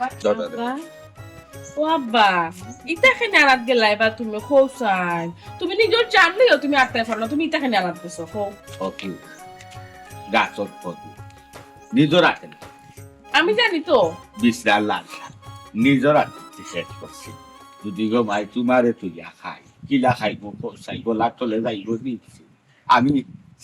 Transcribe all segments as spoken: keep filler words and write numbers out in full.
আব্বা, ও আব্বা, ইতা কেনে আড়াত গেলায় বা তুমি, কও চাই? তুমি নিজর জান লইয়াও তুমি আটতায় পারো না, তুমি ইতা কেনে আড়াত গেছো, কও? ওকে, গাছর ফল নিজর আতে না। আমি জানি তো। বিছরার লাল শাক নিজর আতে শেষ করছি। যদি গো মাই তুমারে তুইয়া খাই, কিলা খাইবো, কও চাই, গলার তলে যাইবো নি? আমি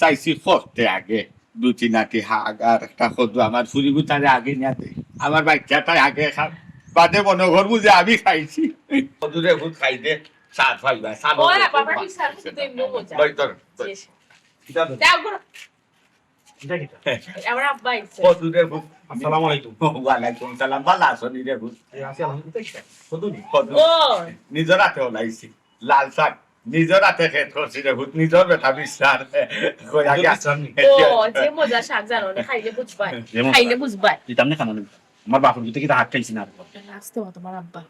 চাইছি করতে আগে দুই তিন আটি হাগ আর একটা কদু আমার ফুরিগুতারে আগে নিয়া দে। আমার বাচ্চাটায় আগে খাক, বাদে মনো করবো যে আমি খাইছি। কদুরে ভূত খাই দে, স্বাদ পাইবা, স্বাদ ওই হবে। বাবা, বিশাল খেতে এমনি মজা। লই তোর, তোর। জি। কিতা দে? যাও গো। এটা কিতা? আমার আব্বা আইছে। কদুরে ভূত। আসসালামু আলাইকুম। ওয়ালাইকুম সালাম, ভালা আছো নি রে ভূত? এই আছি আলহামদুলিল্লাহ। কদু নি? কদু। ও। নিজর আতে ওলাইছি। লাল শাক নিজর আতে খেত করছি রে ভূত, নিজর বেটা বিছরার। কই আগে নিজর বিছরার নি? ও, যে মজা শাক জানো না, খাইলে বুঝবায়। যে মজা। খাইলে বুঝবায়। দিতাম না কেনে? আমার বাপর ভিতরে কিতা হাগ খাইছি না আর। আস্তে মা, তোমার আব্বা।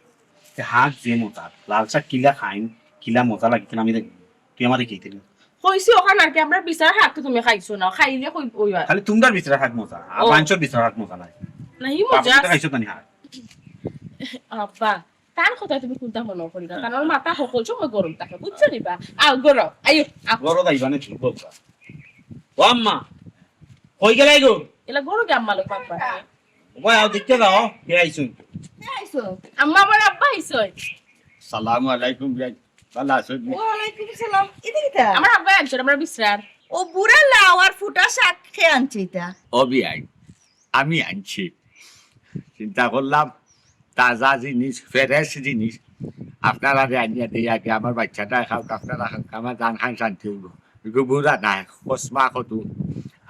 এ হাগ যে মজা, লাল শাক কিলা খাইন, কিলা মজা লাগে, কিনা আমি দেখি। তুই আমারে কি দিলি? কইছি ওখান আর কি, আমরা বিছরার হাগ তো তুমি খাইছো না, খাইলে কই ওই আর। খালি তুমরার বিছরার হাগ মজা, আর ও। মানষর বিছরার হাগ মজা নাই। নাই বাপর মজা। ভিতরে খাইছো তো নি হাগ। আব্বা, তার কথা তুমি কুনতা মনো করি না, কারণ মাথা হকল সময় গরম থাকে, বুঝছো নি বা? আও, গরম, আইও, আও। গরম আইবা না, চুপ করবা। ও আম্মা, কই গেলাই গো? এলা গরম গে আম্মা লোক বাবা। ওই আও, দেখতে দাও, কে আইছুন? কে আইছো? আম্মা, আমার আব্বা আইছইন। সালামু আলাইকুম, বিয়াই। ভালা আছো নি? ওয়ালাইকুম সালাম। ইতা কিতা? আমার আব্বা আনছইন, আমার বিছরার। ও বুড়া লাউ আর ফুটা শাক কে আনছে ইতা? ও বিয়াই, আমি আনছি। চিন্তা করলাম, তাজা জিনিস, ফ্রেশ জিনিস, আপনারারে আনিয়া দেই আগে, আমার বাচ্চাটা খাউক, আপনারা খাউক, আমার জান খান শান্তি অইবো। এগু বুড়া নায়, কসমা কদু,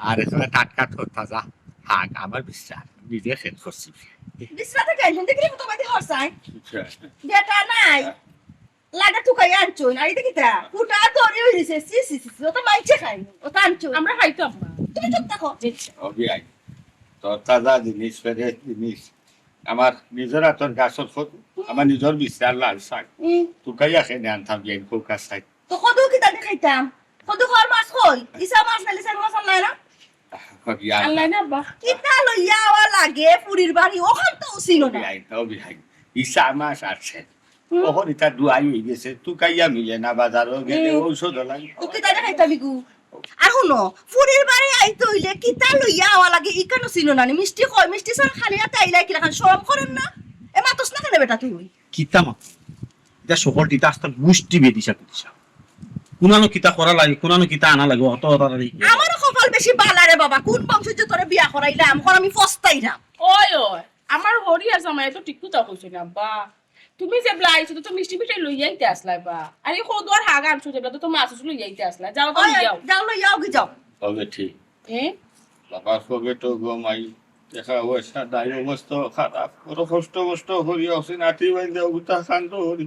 আর এখানো টাটকা তরতাজা হাগ, আমার বিছরা, নিজে খেত করছি। বিছরা থাকি আনছইন, দেখি তো বাদে হরছাই। আচ্ছা। বেটা নাই। লাগে তুকাই আনছইন, আর ইতা কিতা? ফুটা দড়ি অইছে, ছি, ছি, ছি, ছি, ওটা মাইনষে খাইন, ওটা আনছইন। আমরা খাইতাম না। তুমি চুপ থাকো। জি। ও বিয়াই, তরতাজা জিনিস, ফ্রেশ জিনিস, আমার নিজর আতর গাছর কদু, আমার নিজর বিছরার লাল শাক। হুম। তুকাইয়া কেনে আনতাম বিয়াই, কউক্কা চাই। তো কদু কিতা দি খাইতাম? কদু খর মাছ কই? ইছা মাছ নাইলে চাইর মাছ আনলায় না? আল্লাহ না বা। কিতা লইয়া আওয়া লাগে ফুরির বাড়ি, ওখান তো ছিল না। বিয়াই, ও বিয়াই, ইছা মাছ আছে। হুম। ওখান ইতা দুয়াই অই গেছে, তুকাইয়া মিলে না, বাজারো গেলে হুম। ঔষধ লাগে। ও কিতা দি খাইতাম ইগু? আর হুনো, ফুরির বাড়ি আইতে অইলে কিতা লইয়া আওয়া লাগে, ইখানও চিনো না নি? মিষ্টি কই, মিষ্টি ছাড়া খালি আতে আইলায় কিলাখান, শরম করইন না? এ মাতস না কেনে বেটা তুই? কিতা মাত? ইতা সকলটি ইতা আস্তা গুষ্টি বেদিশা কুদিশা। কুনানো কিতা করা লাগে, কুনানো কিতা আনা লাগে, অত অত আর এই। আমারও কপাল বেশি বালা রে বাবা, কুন বংশে যে তোরে বিয়া করাইলাম, অখন আমি পস্তাইরাম। ওই, ওই, আমার হরিয়ার জামাই তো ঠিক কথা কইছে না, বা। তুমি যেবলা আইছো তো, তো মিষ্টি মিঠাই লইয়া আইতে আসলায়, বা। আর এই কদু আর হাগ আনছো যেবলা তো, তো মাছ লইয়া আইতে আসলায়। যাও তো ওই, লইয়া আও। যাও লইয়া আও কি যাও। তবে ঠিক। এ? বাবা, কবে তো গো মাই, দেখা অবস্থা নাই, অবস্থা খারাপ। বড় কষ্ট কষ্ট করি অক্সিজেন আটি বাইন্দে অগুতা কাণ্ড করি।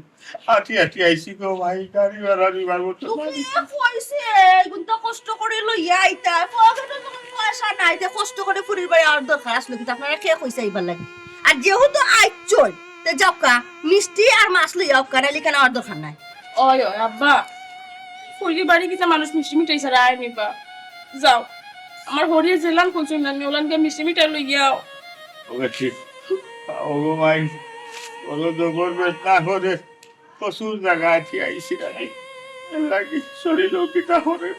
আটি আটি আইছি গো মাই, গাড়ি ভাড়া দিবার মতো তুমি নাই। এ কইছে, এগুন তো কষ্ট করি লইয়া আইতা। পকেটো তো পয়সা নাই, তে কষ্ট করি ফুরির বাড়ি আওয়ার দরকার আছিল কিতা? আপনারে কে কইছে আইবার লাগি? আর যেহেতু আইছইন, তে যাউক্কা, মিষ্টি আর মাছ লইয়া আউক্কা, নাইলে ইখান আওয়ার দরকার নাই। ওই, ওই, আব্বা, ফুরির বাড়ি কিতা মানুষ মিষ্টি মিঠাই ছাড়া আয় নি বা? যাও, আমার হরিয়ে যেলান কইছইন না, ওলান গিয়া মিষ্টি মিঠাই লইয়া আও। ওকে, ঠিক। ওগো মাই, ওগো জবর বেদনা করে, প্রচুর জাগা আছি আইছি আমি। লাগি শরীরও কিতা করে।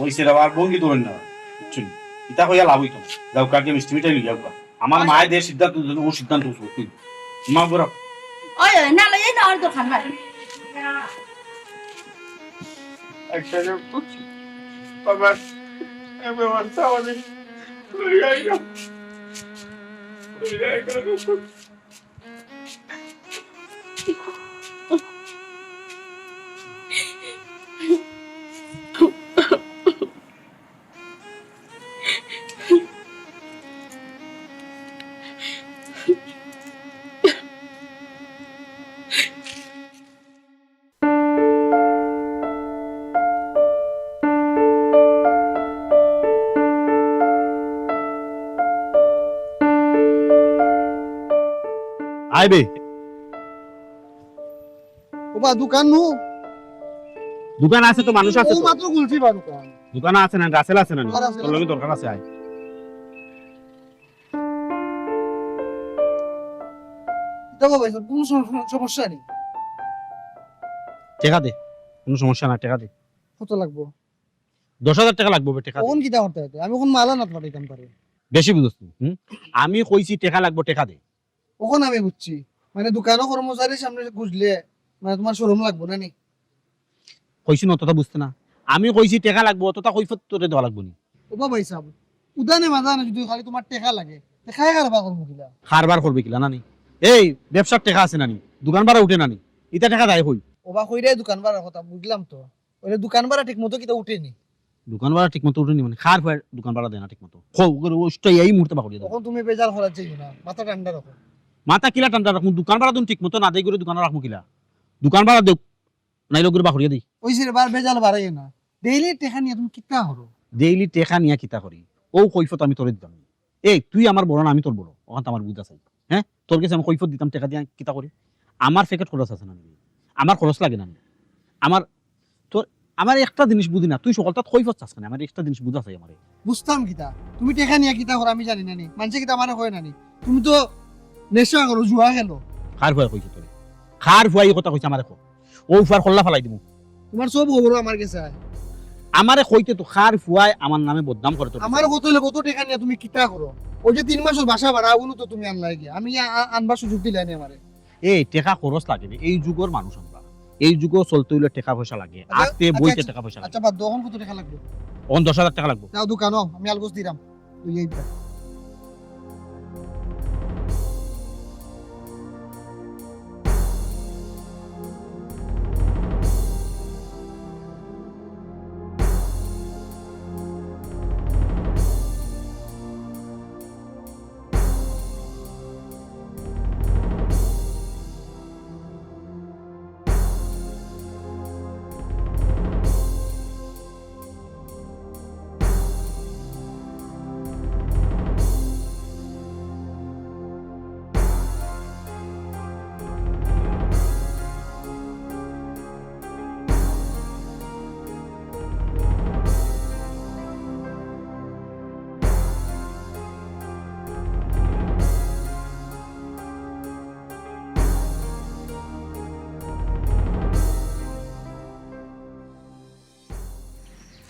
ওই সেরা আর ভঙ্গি ধরেন না, বুঝছেন? ইতা কইয়া লাভ অইতো না। যাউক্কা, আগে মিষ্টি মিঠাই লইয়া আউক্কা। আমার মায়ে যে সিদ্ধান্ত দিল, ও সিদ্ধান্ত সত্যি। মা বড়। ওই, ওই, না লইয়া না, আর দোকান ভাই। একটা যে বাবা, এ ব্যবস্থা আমাদের লইয়া আইও। লইয়া আইও। আইবে। ওবা, দোকান নু? দোকান আছে তো, মানুষ আছে ও তো। মাত্র খুলছি বা দোকান। দোকান আছে না, রাসেল আছে না? আর আছে। তোর লগে দরকার আছে, আয়। ও ভাই, কোনো সম-, সমস্যা নেই। টেকা দে, কোনো সমস্যা না, টেকা দে। কত লাগবো? দশ হাজার টেকা লাগবো বে, টেকা দে। অখন কিতা করতে অইতো? আমি অখন মাল আনাত পাঠাইতাম পারি। বেশি বুঝস তুই, হুম? আমি কইছি টেকা লাগবো, টেকা দে। অখন আমি বুঝছি, মানে, দোকানো কর্মচারীর সামনে গুজলে, মানে, তুমার শরম লাগবো না নি? কইছি না, অতটা বুঝতে না। আমি কইছি টেকা লাগবো, অতটা কৈফত তোরে দেওয়া লাগবো নি? ও বা ভাই সাব, উদানে মাদানে যদি খালি তুমার টেকা লাগে, তে খায় কারবার করবো কিলা? কারবার করবে কিলা না নি? এই ব্যবসার টেকা আছে না নি? দোকান ভাড়া উঠে না নি? ইতা টেকা যায় কই? ও বা কইরায় দোকান ভাড়ার কথা, বুঝলাম তো। অইলে দোকান ভাড়া ঠিক মতো কিতা উঠে নি? দোকান ভাড়া ঠিক মতো উঠে নি মানে? কার ফুয়ায় দোকান ভাড়া দেয় না ঠিক মতো? কও, ওগুরে ওষ্টা এই মুহূর্তে বার করিয়া দেও। অখন তুমি বেজার করাত যাইও না, মাথা ঠান্ডা রাখো। মাথা কিলা ঠান্ডা রাখমু? দোকান ভাড়া যখন ঠিক মতো না দেয়, ওগুরে দোকানো রাখমু কিলা? দোকান ভাড়া দেও, নাইলে ওগুরে বার করিয়া দেই। ওই যে বার বেজাল বাড়াইও না। ডেইলি টেকা নিয়া তুমি কিতা করো? ডেইলি টেকা নিয়া কিতা করি? ও কৈফত আমি তোরে দিতাম নি। এই, তুই আমার বড় না, আমি তোর বড়? অখান তো আমার বুঝ আছে। হ্যাঁ? তোর গেছে আমি কৈফত দিতাম টেকা দিয়া কিতা করি? আমার পকেট খরচ আছে না নি? আমার খরচ লাগে না নি? আমার, তোর, আমার একটা জিনিস বুঝি না, তুই হকলতাত কৈফত চাস কেনে? আমার একটা জিনিস বুঝা চাই আমারে। বুঝতাম কিতা? তুমি টেকা নিয়া কিতা করো আমি জানি না নি? মানষে কিতা আমারে কয় না নি? তুমি তো নেশা করো, জুয়া খেলো। কার ফুয়ায় কইছে তোরে? কার ফুয়ায় ই কথা কইছে আমারে ক? ও ফুয়ার কল্লা ফালাই দিমু। তুমার সব খবর আমার গেছে আয়। আমারে কইতে তো কার ফুয়ায় আমার নামে বদনাম করে তোর। আমার কত অইলে কত টেকা নিয়া তুমি কিতা করো? ওই যে তিন মাসর বাসা ভাড়া, অগুনও তো তুমি আনলায় গিয়া। আমি আ-, আ-, আনবার সুযোগ দিলায় নি আমারে। এই টেকা খরচ লাগে রে, এই যুগর মানুষ আমরা। এই যুগো চলতে অইলে টেকা পয়সা লাগে। আচ্ছা, আস্তে আচ্ছা, বইতে আচ্ছা। টেকা পয়সা লাগে। আচ্ছা, বাদ দেও, অখন কত টেকা লাগবো? অখন দশ হাজার টেকা লাগবো। যাও দোকানো, আমি আলগোছ দিরাম।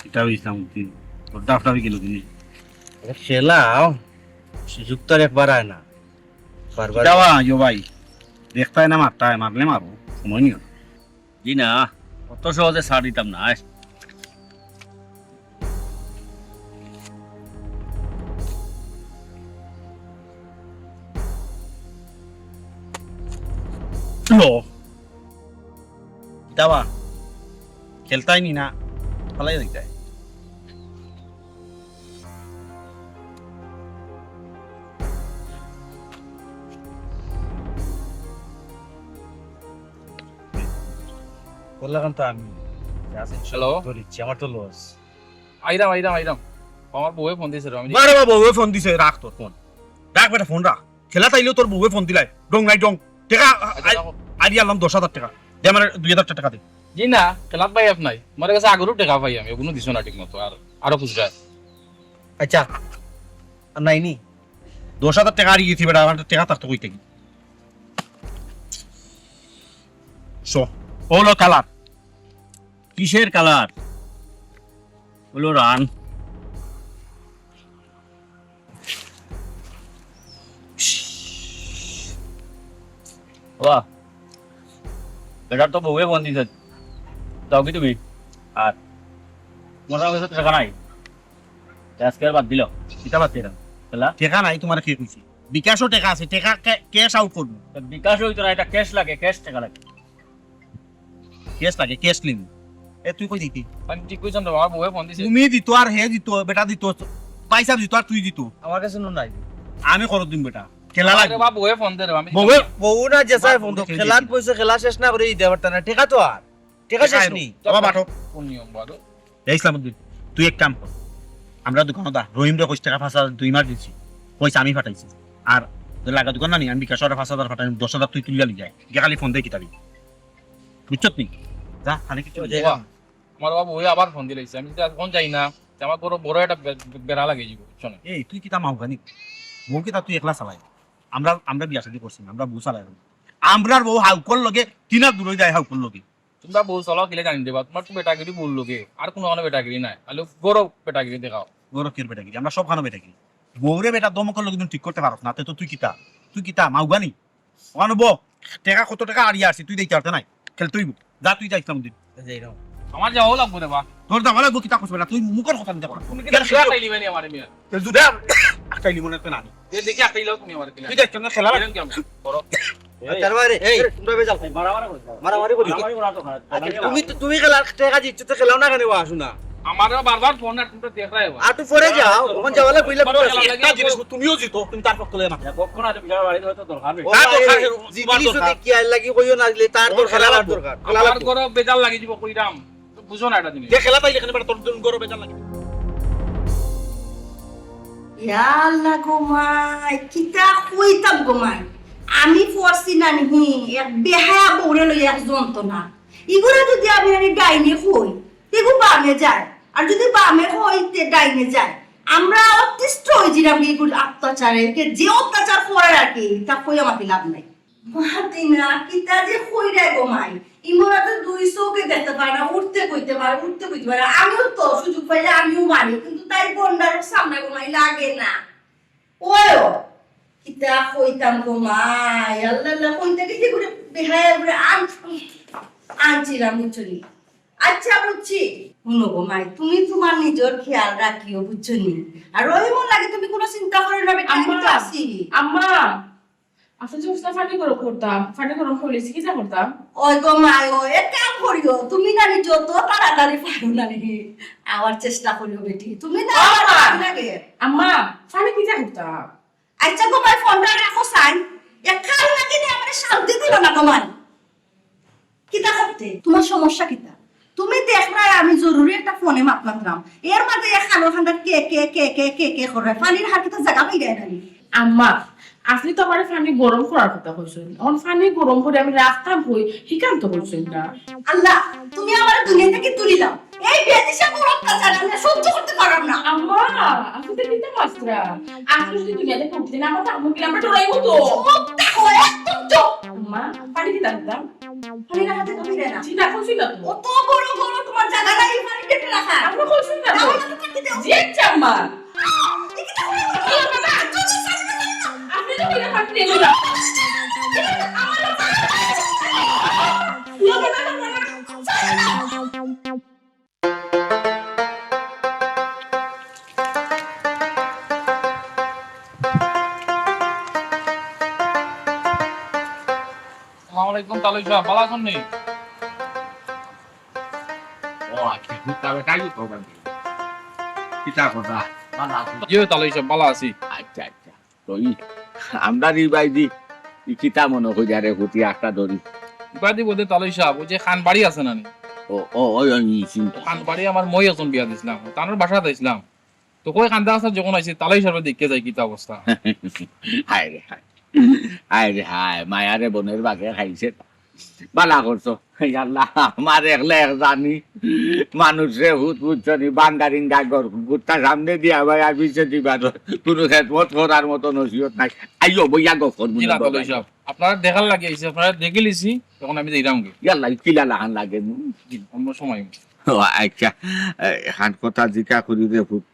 এটা ইসলাম উদ্দিন, ওর ডাফ ডাফি গেল দিন। আরে খেলাও, সুযোগ তো আর একবার আয় না, বারবার। যাওয়া, ইয়ো ভাই, দেখতায় না মারতায়, মারলে মারো, সময় নিও না। জি না, অত সহজে ছাড় দিতাম না, আয়। লো। কিতাবা? খেলতায় নি না? ফালাই দিতায়। করলে কাম তো আমি। যা আছে হ্যালো। ধরিচ্ছি, আমার তো লস। আইরাম, আইরাম, আইরাম। আমার বউয়ে ফোন দিছে রে, আমি বারে বা বউয়ে ফোন দিছে, রাখ তোর ফোন। রাখ বেটা, ফোন রাখ। খেলাত আইলেও তোর বউয়ে ফোন দিলায়, ডং নাই ডং। টেকা আচ্ছা, আই-, রাখো। আইডি আনলাম দশ হাজার টেকা। দে আমার দুই হাজার টেকা দে। জি না, খেলাত ভাই আপ নাই। আমার গেছে আগরও টেকা পাই আমি, অগুনও দিছো না ঠিক মতো, আর আরো খুচরা। আচ্ছা, আর নাই নি? দশ হাজার টেকা আর গেছি বেটা, আমার টেকা থাকতো কই থাকি? শ-, অলো কালার। কিসের কালার? অলো রান। বাহ, বেটার তো বউয়ে ফোন দিছে। যাও কি তুমি? আর তোমার কাছে টেকা নাই? আজকে আর বাদ দিল। কিতা বাদ দিলাম? খেলা? টেকা নাই, তোমার কে কইছি? বিকাশও টেকা আছে, টেকা ক্যা-, ক্যাশ আউট করবো। তো বিকাশ হইতো না, এটা ক্যাশ লাগে, ক্যাশ টেকা লাগে। ক্যাশ লাগে, ক্যাশ লিমু। এ, তুই কই দিতি? আমি ঠিক কইছাম তো, আমার বউয়ে ফোন দিছে। তুমি দিত আর হে দিত, বেটা দিত, ভাই সাহেব দিত আর তুই দিত। আমার কাছে নো নাই। আমি খরচ দিম বেটা। খেলা আরে লাগে। বাবা, বউয়ে ফোন দে রে, আমি বউয়ে, বউ না যে সাহেব ফোন দে, খেলাত বইছে, খেলা শেষ না করে দিতে পারতা না। টেকা তো আর। টেকা শেষ নি। বাবা, বাটো। কোন নিয়ম বাদো? এই ইসলামউদ্দিন, তুই এক কাম কর, আমরা দোকানো দা, রহিমরে কইস টেকা পাঁচ হাজার তুই ইমার্জেন্সি, কইস আমি পাঠাইছি। আর যে লাগা দোকান না নি, আমি বিকাশ ওরে পাঁচ হাজার পাঠাই, দশ হাজার তুই তুলিয়া লই যায়। গিয়া খালি ফোন দে কিতাবি। বুঝছত নি? যা, খালি কিছু ওই যে বাবা, আমার বাবা ওই আবার ফোন দিলাইছে, আমি তো এখন যাই না, তে আমার বড়, বড় একটা বে-, বে-, বেড়া লাগে যাবো, বুঝছো না? এই, তুই কিতা মাও খানি? বউ কিতা তুই একলা চালাই? আমরা, আমরা বিয়া শাদী করছি না, আমরা বউ চালাই। আমরার বউ হাউকর লগে, তিন আত দূরই যায় হাউকর লগে। তুমরা বউ চলাও কিলা জানি দেবা, তুমার তো বেটাগিরি বউর লগে, আর কুনু কানো বেটাগিরি নাই, খালি গরো বেটাগিরি দেখাও। গরো কির বেটাগিরি? আমরা সব কানো বেটাগিরি। বউরে বেটা দমকর লগে তুমি ঠিক করতে পারস না, তে তো তুই কিতা? তুই কিতা মাউগা নি? অখানো ব, টেকা কত টেকা আড়িয়া আছি, তুই দেখতে পারতে নাই। খেলতে অইব। যা তুই যা ইসলাম উদ্দিন। আমার যাওয়াও লাগবো রে বা। তোর যাওয়া লাগবো কিতা করছ বেটা? তুই মুখর কথা নিতে পারস। তুমি কিতা খেলা খেলা খেলো। খাইলি মানে আমারে মিয়া? এ জুদা, আটাইলি মনে হয় না। এ দেখি আটাইলাও তুমি আমারে কিলা। তুই দেখছ না খেলা? এরকম কেমন? করো। আচ্ছা, আরে, এই, এই, তোমরা বেজাল খাই, মারামারি করো। মারামারি করি। মারামারি করা তো খারাপ। আচ্ছা, তুমি তো, তুমি খেলার টেকা দিচ্ছ, তো খেলাও না কেন, আসো না। আমারও বারবার ফোন আর তুমি তো দেখ রায়। আর তুই পরে যাও, ওখানে যাওয়ালে কইলে পরে একটা জিনিস, তুমিও জিতো, তুমি তার পক্ষ লইয়া না। পক্ষ না, তুমি যাওয়ার বাড়িতে হয়তো দরকার নেই। ও তার ভাই, দরকার, রে, তোমার জিতলি দরকার। শুধু কি আর লাগি কইও না, দিলে তার দরকার, খেলা আমার লাগবো। দরকার। খেলা আমার লাগবো। ঘরো বেজাল লাগি দিব, কইরাম। তো বুঝো না এটা জিনিস। যে খেলা তাই এখানে বেটা তোর জন্য ঘরো বেজাল লাগে। ইয়া আল্লাহ গো মাই, কিতা কইতাম গো মাই? আমি পড়ছি না নিহি, এক বেহায়া বউরে লই এক যন্ত্রণা। ইগুরে যদি আমি আনি ডাইনে কই, তেগু বামে যায়, আর যদি বামে কই, তে ডাইনে যায়। আমরা অতিষ্ঠ অইছিলাম ইগুর অত্যাচারে, কে যে অত্যাচার করে আর কি, তা কইয়া মাতি লাভ নাই। মাতি না, কিতা যে কইরায় গো মাই। ইমরা তো দুই চোখে দেখতে পারে না, উঠতে কইতে পারে, উঠতে কইতে পারে। আমিও তো সুযোগ পাইলে আমিও মারি, কিন্তু তাই গন্ডারের সামনে গো মাই লাগে না। ওয়ো, কিতা কইতাম গো মাই, আল্লাহ আল্লাহ, কইতে গেছি করে বেহায়া করে আন-, আনছিলাম, বুঝছো নি? আচ্ছা, বুঝছি। হুনো গো মাই, তুমি তোমার নিজের খেয়াল রাখিও, বুঝছো নি? আর ওই মন লাগে তুমি কোনো চিন্তা করো না, বেটা, আমি তো আম্মা, আছি। আম্মা, আচ্ছা, just না পানি গরম করতাম, পানি গরম করলে কিতা করতাম? ওই গো মাই, ও এক কাম করিও, তুমি না নি যত তাড়াতাড়ি পারো না নি, আবার চেষ্টা করিও বেটি, তুমি না ও আমার মা! লাগে। আম্মা, পানি কিতা করতাম? আচ্ছা গো মাই, ফোনটা রাখো সাইন, এক কাল লাগি নি আমার শান্তি দিল না গো মাই। কিতা করতে? তোমার সমস্যা কিতা? তুমি দেখরায় আমি জরুরি একটা ফোনে মাত মাতরাম। এর মাঝে এক কালো খান্দার কে, কে, কে, কে, কে, কে করে। পানির হার কিতা জাগা পাই দেয় না নি? আম্মা, আপনি তো আমারে পানি গরম করার কথা কইছেন। এখন পানি গরম করে আমি রাখতাম কই? হিকান তো কইছেন না। আল্লাহ, তুমি আমারে দুনিয়া থাকি তুলিলাও। এই বেদিশা বড় অত্যাচার আমি সহ্য করতে পারলাম না। আম্মা, আপনি তো কিতা মাস্টার? আপনি যদি দুনিয়া থাকি উঠলেন, আমার তো আম্মু গেলে আমরা ডরাইবো তো। চুপ থাকো, একদম চুপ। আম্মা, পানি কিতা করতাম? পানি রাখাতে কবি রে না। জি, না, খুলছি না তো। অত বড় বড় তোমার জায়গা নাই, পানি কেটে রাখা। আমরা খুলছি না তো। তাহলে তো থাকতে দাও। জি, আচ্ছা, আম্মা। আপনি তো কিনা পানি দিয়ে দিলাম। আসসালামু আলাইকুম, তালই সাহেব, ভালা আছইন নি? ও, আচ্ছা, ঠিক আছে, তাই তো হবে। কিতা কথা? ভালা আছি। জি, তালই সাহেব, ভালা আছি। আচ্ছা, আচ্ছা। তো ই, আমরার ইবায়দি, ই কিতা মনো কইরা রে, হুতি একটা ধরি। ইবায়দি বলতে তালই সাহেব, ওই যে খানবাড়ি আছে না নি? ও, ও, ওই, ওই, ই, চিন্তা। খানবাড়ি আমার মই একজন বিয়া দিছিলাম, তানোর বাসাত আইছিলাম। তো কই খান্দা আছে যখন আইছি, তালই সাহেব দেখে যাই কিতা অবস্থা। হায় রে হায়। হায় রে হায়, মায়ারে বনের বাগে খাইছে। ভালা করছো। এই আল্লাহ, আমার একলা এক জানি। মানুষরে হুত বুঝছো নি, বান্দারিন গায় গর, গুত্তা সামনে দিয়া ভাই, আর পিছে দিবা তো। কোনো খেদমত করার মতো নসিহত নাই। আইও, বইয়া গফর জি না, মনে তালই সাহেব। আপনারা দেখার লাগি আইছি, আপনারা দেখি লিছি, তখন আমি যাইরাম গি। ইয়াল্লা, কিলা লাখান লাগে নু? জি, অন্য সময়। ও, আচ্ছা, এ, এখান কথা জিকা করি রে পুত।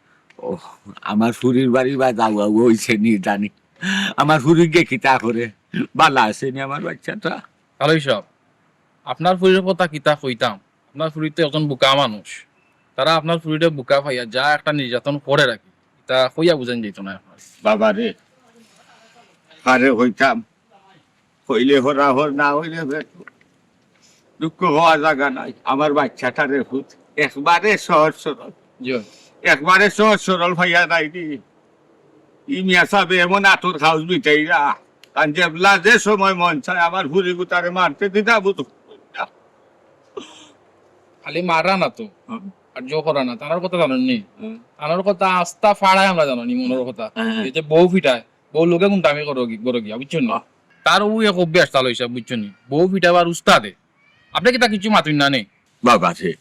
ও, আমার ফুরির বাড়ি বা যাওয়া অইছে নি জানি। আমার ফুরি গে কিতা করে? ভালা আছে নি আমার বাচ্চাটা? তালই সাহেব, আপনার ফুরির কথা কিতা কইতাম? আপনার ফুরি তো একজন বুকা মানুষ। তারা আপনার ফুরিরে বুকা পাইয়া যা একটা নির্যাতন করে রাখি, তা কইয়া বুঝাইন যাইতো না আপনার। বাবা রে, আরে হইতাম, হইলে হরা হর, না হইলে বেকুব। দুঃখ হওয়া জাগা নাই। আমার বাচ্চাটা রে পুত, একবারে সহজ সরল। জি। একবারে সহজ সরল পাইয়া নাই নি। ই মিয়া সাবে এমন আতর খাউজ বিটাইরা, কারণ যেবলা যে সময় মন চায় আমার ফুরি গুতারে মারতে দিতা বুঝো। খালি মারা না তো, হুম। আর জো করা না, তানোর কথা জানইন নি? হুম। তানোর কথা আস্তা ফাড়ায় আমরা জানি নি, মনর কথা। হ্যাঁ। এই যে বউ ফিটায়, বউ লগে গুন্ডামি করো গি-, করো গিয়া, বুঝছো নি? আহ। তার ও এক অভ্যাস তালই সাহেব, বুঝছো নি? বউ ফিটাবার উস্তাদে। আপনে কিতা কিচ্ছু মাতইন না নি? বাবা রে,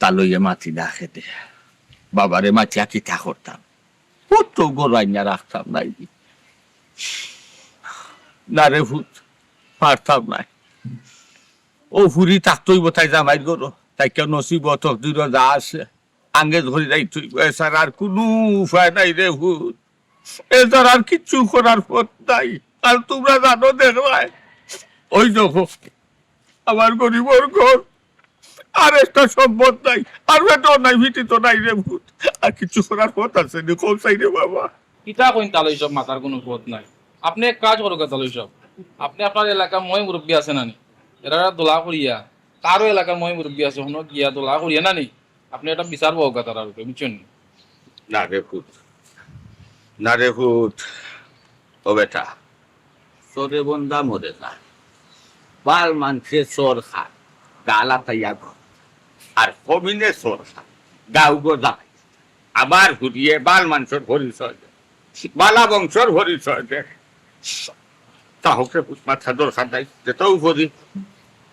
তালইয়ে মাতি না খেতে। বাবারে মাতিয়া কিতা করতাম? কত গরু আইনা রাখতাম নাই। না রে পুত, পারতাম নায়। অউ ফুরি থাকতে অইবো তাই জামাইর ঘরো, তাইকা নসিব তকদিরো যা আছে, আঙ্গেজ করি যাইতে অইবো, এছাড়া আর কুনু উপায় নাই রে পুত, এছাড়া আর কিচ্ছু করার পথ নাই। আর তুমরা জানো দেখবায়, অউ দেখো, আমার গরিবর ঘর, আর একটা সম্পদ নাই, আর বেটাও নাই, ভিটি তো নাই রে পুত। আর কিছু করার পথ আছে নি, কও চাই রে বাবা। কিতা কইন তালই সাব, মাতার কুনু পথ নাই। আপনে এক কাজ করউক্কা তালই সাব, আপনে আপনার এলাকার ময় মুরব্বি আছে না নি, এরারে দলা করিয়া, কারো এলাকার ময় মুরব্বি আছে, হুনো গিয়া দলা করিয়া না নি, আপনে একটা বিচার পাউক্কা তারার উপরে, বুঝছইন নি? না রে পুত, না রে পুত, ও বেটা, চোরে বন্দা মরে না। বাল মানষে চোর খায়, গালা তাইয়া ঘর। আর কমিনে চোর খায়, গাউ গো জ্বালায়। আবার ঘুরিয়ে বাল মানষর পরিচয় দেয়, বালা বংশর পরিচয় দেয়। তা হকে মাথা দরকার নাই, যেটাও করি,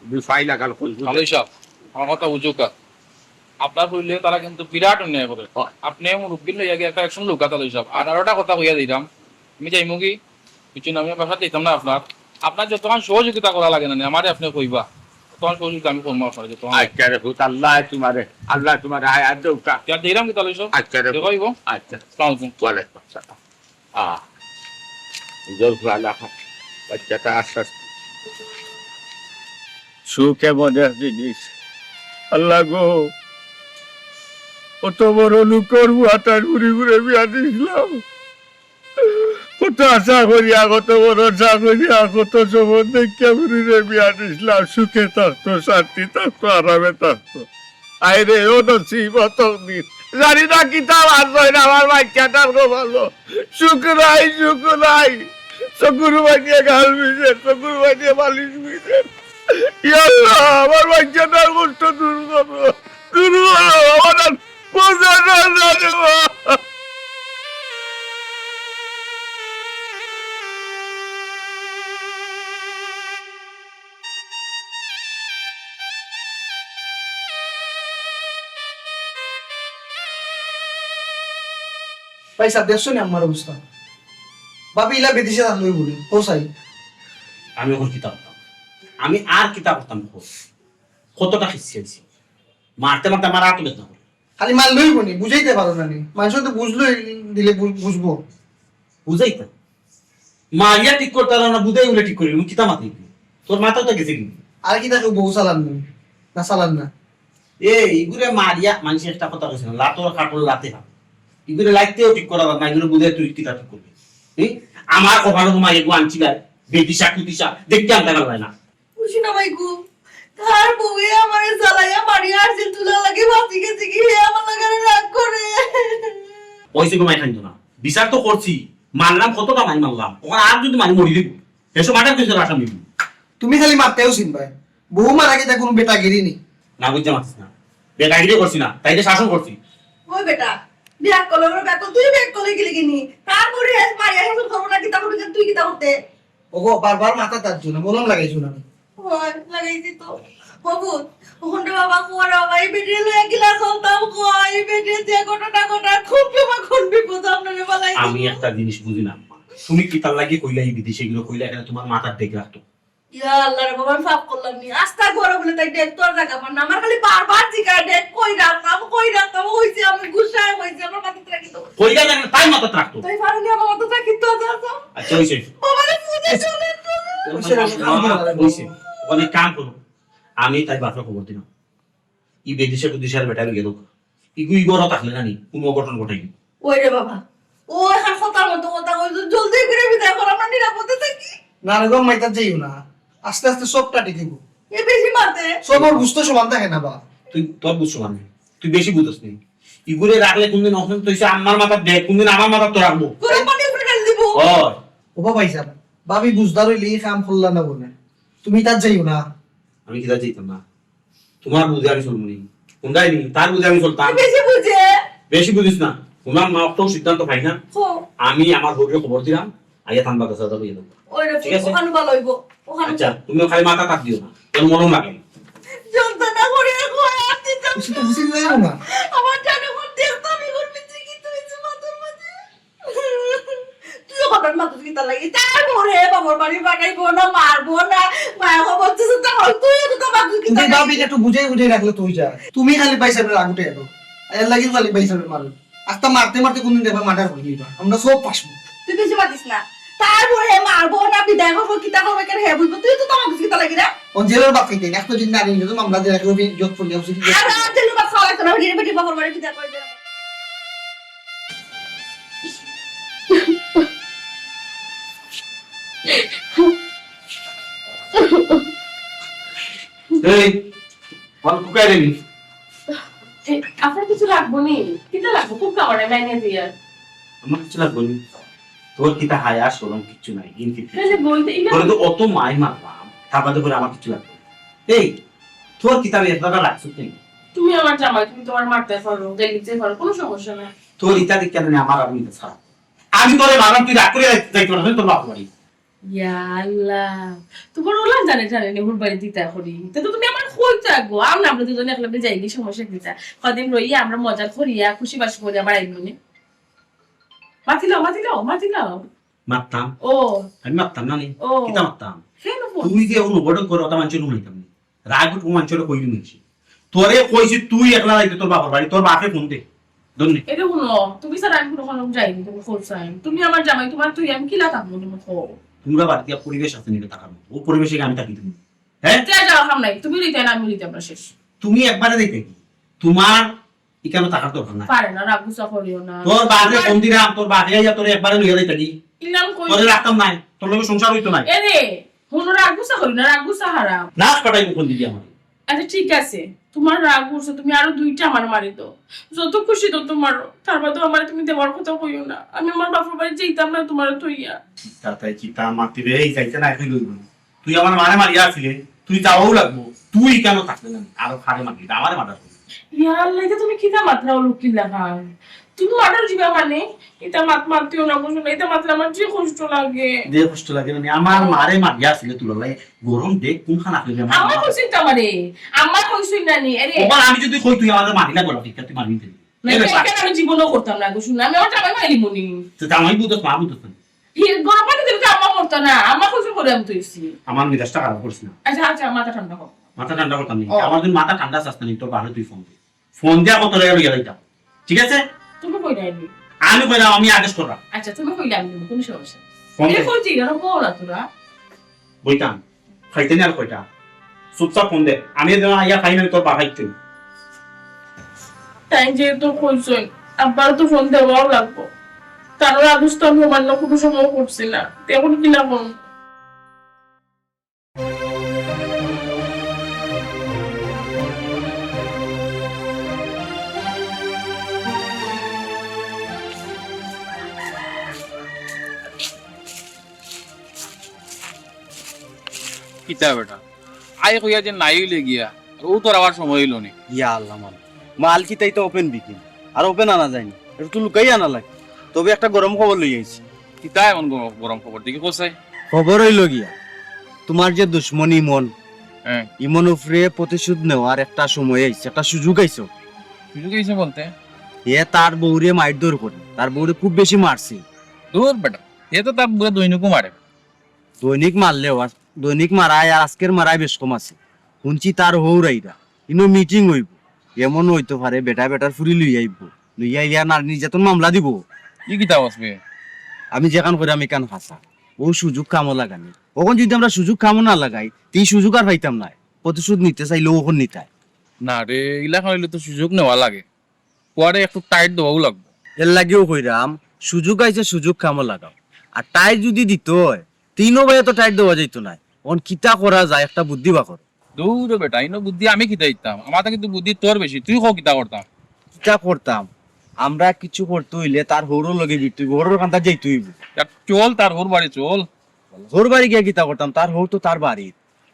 বিফাই লাগাল করি। তালই সাব, আমার কথা বুঝউক্কা। আপনার কইলে তারা কিন্তু বিরাট অন্যায় করে। হয়। আপনে মুরব্বির লইয়া গিয়া একটা action লউক্কা তালই সাব। আর আরোটা কথা কইয়া দিলাম, আমি যাইমুগি, কিছু না, আমি বাসাত যাইতাম না আপনার। আপনার যতখান সহযোগিতা করা লাগে না নি, আমারে আপনে কইবা। ততখান সহযোগিতা আমি করমু আপনারে, যতখান। আচ্ছা রে পুত, আল্লায় তুমারে, আল্লায় তুমারে হায়াত দেউক্কা। তে আর দিলাম কি তালই সাব? আচ্ছা রে পুত। দেখা অইবো। আচ্ছা। আসসালামু আলাইকুম। ওয়ালাইকুম আসসালাম। আহ, নিজর ভালা খা-, বাচ্চাটা আস্তে আস্তে। সুখ এমন এক জিনিস। আল্লাহ গো, কত বড় লোকর ফুয়াটার ঘুরি ঘুরে বিয়া দিছলাম। কত আশা করিয়া, কত ভরসা করিয়া, কত স্বপ্ন দেখিয়া ফুরিরে বিয়া দিছলাম। সুখে থাকতো, শান্তি থাকতো, আরামে থাকতো। আয় রে, ও নসিব, ও তকদির। জানি না কিতা বাঁচবো না, আমার বাচ্চাটার গো ভালো। সুখ নাই, সুখ নাই। চকুর পানিয়ে গাল ভিজে, চকুর পানিয়ে বালিশ ভিজে। ইয়া আল্লাহ, আমার বাচ্চাটার কষ্ট দূর করো। দূর করো, আমার আর বোঝা যায় না রে মা। ভাই সাব, দেখছো নি আমার অবস্থা? ভাবি ইলা বিদেশে থাকলে অইবো নি, কও চাই। আমি অখন কিতা করতাম? আমি আর কিতা করতাম কও? কতটা খিস্তি আইছে। মারতে মারতে আমার আতো বেদনা করে। খালি মারলে অইবো নি, বুঝাইতে পারো না নি। মানষে তো বুঝলে দিলে বু-, বুঝবো। বুঝাইতাম। মারিয়া ঠিক করতাম না, বুঝাই উলে ঠিক করি, কিতা মাতি? তোর মাথাও তো গেছে কিন্তু। আর কিতা কেউ বউ চালান নি? না চালান না? এ, ইগুরে মারিয়া, মানষে একটা কথা কইছে না, লাতর কাটল লাতে হাত। ইগুরে লাইতেও ঠিক করা যার না, ইগুরে বুঝাই তুই কিতা ঠিক করবি? হুম? আমার কপালো তো মারিয়া গো আনছি ভাই, বেদিশা কুদিশা, দেখতে আনতে পারলাই না। খুশি না ভাই গো, তার বউয়ে আমারে জ্বালাইয়া মারিয়া আরছিল, তুলা লাগি বাঁচি গেছি কি, হে আমার লাগারে রাগ করে। ওই সে ঘুমাই খাইতো না, বিচার তো করছি, মারলাম কতটা মারি মারলাম, ওখানে আর যদি মারি মরি দিব, এসব মার্ডার কেসের আসামি। তুমি খালি মারতেও চিন ভাই, বউ মারা কিতা কোনো বেটাগিরি নি? না বুঝতে পারছিস না, বেটাগিরি করছি না, তাই তো শাসন করছি। ওই বেটা, বিয়া করলে ওর বেটা, তুই বিয়া করলে গেলি কিনি? তারপরে মারিয়া শাসন করবো না, কিতা করবি, তুই কিতা করতে? ওগো, বারবার মাথা তার জন্য মলম লাগাইছো না? হয়, লাগাইছি তো। বাবু, ওখানে বাবা, কুয়ার বাবা, এই বেটিয়ে লইয়া গিলা চলতাম, কই, এই বেটিয়ে যে ঘটনা ঘটার, কোন সময় কোন বিপদ আপনারে বালাই আমি দিল। একটা জিনিস বুঝি না, আম্মা। তুমি কিতার লাগি কইলা এই বিদেশে গেলো, কইলা এখানে তোমার মাথার ডেক রাখতো? ইয়া আল্লাহ রে বাবা, আমি পাপ করলাম নি? আস্তা ঘরে বলে তাই ডেক তোর জায়গা পার না। আমার খালি বারবার জিগা, ডেক কই রাখতাম, কই রাখতাম, হইছে আমি গুসায় হইছে, আমার মাথা কইরা জানে, তাই মাথাত রাখতো। তাই পারলি আমার মাথাত রাখি তো, যা, যা। আচ্ছা, হইছে। বাবা রে, বুঝে চলে তো। হইছে, হইছে, কাম করো। হইছে। ওখানে কাম করো। আমি তাই বাপরে খবর দিলাম। ই বিদেশে কুদেশে আর বেটা গেল। ইগু ই ঘরো থাকলে না নি, কোনো অঘটন ঘটাই। ওই রে বাবা, ও এখন কথার মতো কথা কইল, জলদি করে বিদায় কর, আমরা নিরাপদে থাকি। না রে গো, মাইতা যাইও না, আস্তে আস্তে সবটা ঠিক হইব। এ বেশি মাতে। সবর বুঝতে সমান থাকে না বা। তুই তোর বুঝ সমান নেই, তুই বেশি বুঝস নি। ইগুরে রাখলে কোনদিন অসুস্থ হইছে আমার মাথার দেখ, কোনদিন আমার মাথার তো রাখবো। গরম পানি উপরে ঢাল দিব। ওই। ও বাবা, ভাই সাহেব, ভাবি বুঝদার হইলে এই কাম করলা না বলে। তুমি তার যাইও না। আমি কি তার যাইতাম না? তোমার বুঝে আমি চলবো নি। কোনটাই নি? তার বুঝে আমি চলতাম। বেশি বুঝে। বেশি বুঝিস না। তোমার মা তো সিদ্ধান্ত পাই না। হো। আমি আমার বউকে খবর দিলাম, আইয়া থানবা দশ হাজার হইয়া দেবো। ওই রে, ঠিক আছে? ওখানে ভালো হইব। ওখানে আচ্ছা, তুমিও খালি মাথা কাট দিও না। তোর মলম লাগে। যন্ত্রণা করে আর কই আর দিতাম কিছু তো বুঝি যাইও না। আমার জানে কোন দেখতাম, এখন পিছে কি তুই যে মাথার মাঝে। তুইও আমার মাথা কিতা লাগে? তার পরে বাবার বাড়ি পাঠাইবো না, মারবো না, মায়া বাবা বলতেছে, তখন তুই তো তোমার দুঃখিত তুমি লাগে। ভাবি একটু বুঝাই বুঝাই রাখলে তুই যা। তুমি খালি পয়সা রাগ উঠে এলো। এর লাগি খালি পয়সা মারো। আস্তা মারতে মারতে কোনদিন দেখবে মার্ডার করে দিবা। আমরা সব পাসবো। তুই কিছু পাতিস না। তার পরে মারবো না, বিদায় করবো, কিতা করবো, কেন হে বুঝবো? তুই তো তোমার দুঃখিত লাগে না। ও জেলের বাপ খাইতে, এক তো দিন আগে কিন্তু মামলা দিয়ে রাখলো, জোর পড়ে যাচ্ছে। আর আর জেলের বাপ খাওয়া লাগতো না, বেটি বেটি বাবার বাড়ি বিদায় করে দে। এই, বল, কোথায় রে? এই, আপনার কিছু লাগবো নি? কিতা লাগবো? খুব কামারে, ম্যানেজার। আমার কিছু লাগবো নি। তোর কিতা হায়া শরম কিচ্ছু নাই, দিন কিচ্ছু। তাহলে বলতে ইলা তোরে তো অত মাই মারলাম, তার বাদে করে আমার কিছু লাগবো না। এই, তোর কিতা আমি এতটা লাগছে তুই? তুমি আমার জামাই, তুমি তোমার মারতে পারো, গালি দিতে পারো, কোনো সমস্যা নাই। তোর ইতা দিক কেন আমার আর নিতে ছাড়া। আমি তোরে মারলাম, তুই রাগ করে যাইতে পারছ না তোর বাপ বাড়ি। ইয়া আল্লাহ, তোমার ওলা জানে জানে নি হুর বাড়ি দিতা করি। তে তো তুমি আমার কইতা গো, আমরা, আমরা দুজনে একলগে যাই গি, সমস্যা কিতা? কদিন রইয়া আমরা মজা করিয়া, খুশি বাসি করিয়া বাড়াই মনে। মাতিলাও, মাতিলাও, মাতিলাও। মারতাম? ও। আমি মারতাম না নি? ও। কিতা মারতাম? কেন বল? তুই যে অনুবটন করো, ওটা মানুষের নুনাইতাম নি। রাগ উঠবো মানুষের কইলি মিলছি। তোরে কইছি তুই একলা যাইতে তোর বাপর বাড়ি, তোর বাপে ফোন দে। ধন্যে। এটা হুনো, তুমি ছাড়া আমি কোনো কোনো যাইনি, তুমি খোঁজ চাই। তুমি আমার জামাই, তোমার তুই আমি কিলা থাকবো, তুমি কও। তোমরা বাড়িতে পরিবেশ আছে নি থাকার মতো? ও পরিবেশে আমি থাকি তুমি? হ্যাঁ? যা যাও, হাম নাই। তুমি লইতে না, আমি লইতে আমরা শেষ। তুমি একবারে যাইতে কি? তোমার এখানে থাকার দরকার নাই। পারে না, রাগ গুসা করিও না। তোর বাপরে ফোন দিলাম, তোর বাপে আইয়া তোরে একবারে লইয়া যাইতে কি? ইলাম কই? তোরে রাখতাম নাই, তোর লগে সংসার হইতো নাই। এরে, হুনো, রাগ গুসা করি না, রাগ গুসা হারাম। নাক ফাটাই মুখ দিদি আমার। আচ্ছা, ঠিক আছে, তোমার রাগ উঠছে, তুমি আরো দুইটা আমার মারি দাও, যত খুশি তত মারো, তার বাদে আমার তুমি দেওয়ার কথা কইও না। আমি আমার বাপর বাড়ি যাইতাম না তোমার থইয়া। তাতাই কি তা মাতিবে? এই যাইতে না, এখন লইব না। তুই আমার মারে মারিয়া আছিলে, তুই যাওয়াও লাগবো। তুই কেন থাকলে না? আরো খারে মারলি, আমারে মারা। ইয়া আল্লাহ, এটা তুমি কিতা মাতরাও লক্ষ্মী লাগান? তুমি মারার যিবা মানে? এটা মাত মাতিও না, বুঝো না? এটা মাতলে আমার যে কষ্ট লাগে। যে কষ্ট লাগে মানে, আমার মারে মারিয়া আছিলে তুলালাই, গরম দেখ, কোন খানা খাইলে আমার আমার মাথা কইছেন তো আমারে, আমার কইছেন না নি, আরে। ওবার আমি যদি কই তুই আমারে মারিলা গলা টিপা, তুই মারবি না। না, এই এটা, ব্যাপার। এটা আমি জীবনও করতাম না, বুঝো না? আমি আমার জামাই মারি মনি। তো জামাই বুঝছ, মা বুঝছ না। হি, গরম পানি দিলে তো আম্মা মরতো না, আম্মা কইছেন করে আমি তো এসছি। আমার মেজাজটা খারাপ করিস না। আচ্ছা, আচ্ছা, মাথা ঠান্ডা কর। মাথা ঠান্ডা করতাম নি। ও। আমার যদি মাথা ঠান্ডা চাস না নি, তোর বাপরে তুই ফোন দে। ফোন দিয়া কত টাকা লইয়া যাইতাম, ঠিক আছে? তুমি কই যাইনি? আমি কইলাম, আমি আদেশ করলাম। আচ্ছা, তুমি কইলে আমি দিব, কোনো সমস্যা নেই। ফোন এ দে। কই যাই, আর বল না তোরা। বইতাম, খাইতে নি আর কয়টা? চুপচাপ ফোন দে। আমি যেন আইয়া খাই না, তোর বাপ খাইতে। তাই যেহেতু কইছই, আব্বার তো ফোন দেওয়াও লাগবো। কারণ আদেশ তো আমি অমান্য কোনো সময় করছি না। তে এখন কি না করবো? কিতা বেটা? আই কইয়া যে নাই অইলে গিয়া, আর ও তোর আবার সময় অইলো নি। ইয়া আল্লাহ, মাল। মাল কিতা ইতা open বিকিনি? আর open আনা যায়নি। এটা তো লুকাই আনা লাগে। তবে একটা গরম খবর লই আইছি। কিতা এমন গরম, গরম খবর দেখি কোথায়? খবর অইলো গিয়া, তোমার যে দুশমন ইমন, হ্যাঁ। ইমন উপরে প্রতিশোধ নেওয়ার একটা সময় আইছে, একটা সুযোগ আইছে। সুযোগ আইছে বলতে? এ তার বউরে মারধর করে, তার বউরে খুব বেশি মারছে। দূর বেটা, এ তো তার বউরে দৈনিকও মারে। দৈনিক মারলেও আর দৈনিক মারায় আর আজকের মারায় বেশ কম আছে। হুনছি তার হউর আইরা, ইনো meeting অইবো। এমন অইতো পারে বেটা বেটার ফুরি লইয়া আইবো, লইয়া আইয়া নারী নির্যাতন মামলা দিবো। ই কিতা কস বে? আমি যেখান করি আমি কান হাসা, ও সুযোগ কামো লাগানি। অখন যদি আমরা সুযোগ কামো না লাগাই, তে ই সুযোগ আর পাইতাম নায়। প্রতিশোধ নিতে চাইলেও অখন নিতায়। না রে, ইলাখান অইলে তো সুযোগ নেওয়া লাগে। পুয়ারে একটু tight দেওয়াও লাগবো। এর লাগিও কইরাম, সুযোগ আইছে, সুযোগ কামো লাগাও। আর tight যদি দিতে অয়, তিনো ভাইয়ে তো tight দেওয়া যাইতো নায়। অখন কিতা করা যায়, একটা বুদ্ধি বার করো। দূর বেটা, ইনো বুদ্ধি আমি কিতা দিতাম? আমার তো কিন্তু বুদ্ধি তোর বেশি, তুই ক কিতা করতাম? কিতা করতাম? আমরা কিছু করতে অইলে তার হউরর লগে বিরতে অইবো, হউরর কান্দাত যাইতে অইবো। চল, তার হউর বাড়ি চল। হউর বাড়ি গিয়া কিতা করতাম? তার হউর তো তার বাড়ি।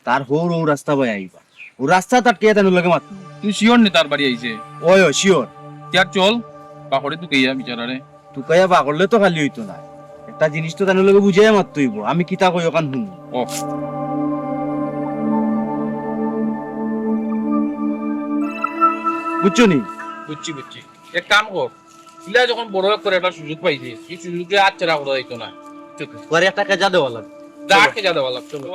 তার হউর অউ রাস্তা বায় আইবা। অউ রাস্তাত আটকাইয়া তান লগে মাত। তুই sure নি তার বাড়ি আইছে? অয়, অয়, sure। তে আর চল, পাকড়ে তুকাইয়া বিচারারে। তুকাইয়া পাকড়লে তো খালি অইতো নায়। একটা জিনিস তো তান লগে বুঝাইয়া মাততে অইবো। আমি কিতা কই অখান হুনো। ও। বুঝছো নি? বুঝছি, বুঝছি। এক কাম কর, ইলা যখন বড় এক করে একটা সুযোগ পাইছে, ই সুযোগে হাতছাড়া করা যাইতো না। ওরে একটা কেজা দেওয়া লাগবে। দাঁড়কে যা দেওয়া লাগবে, চলো।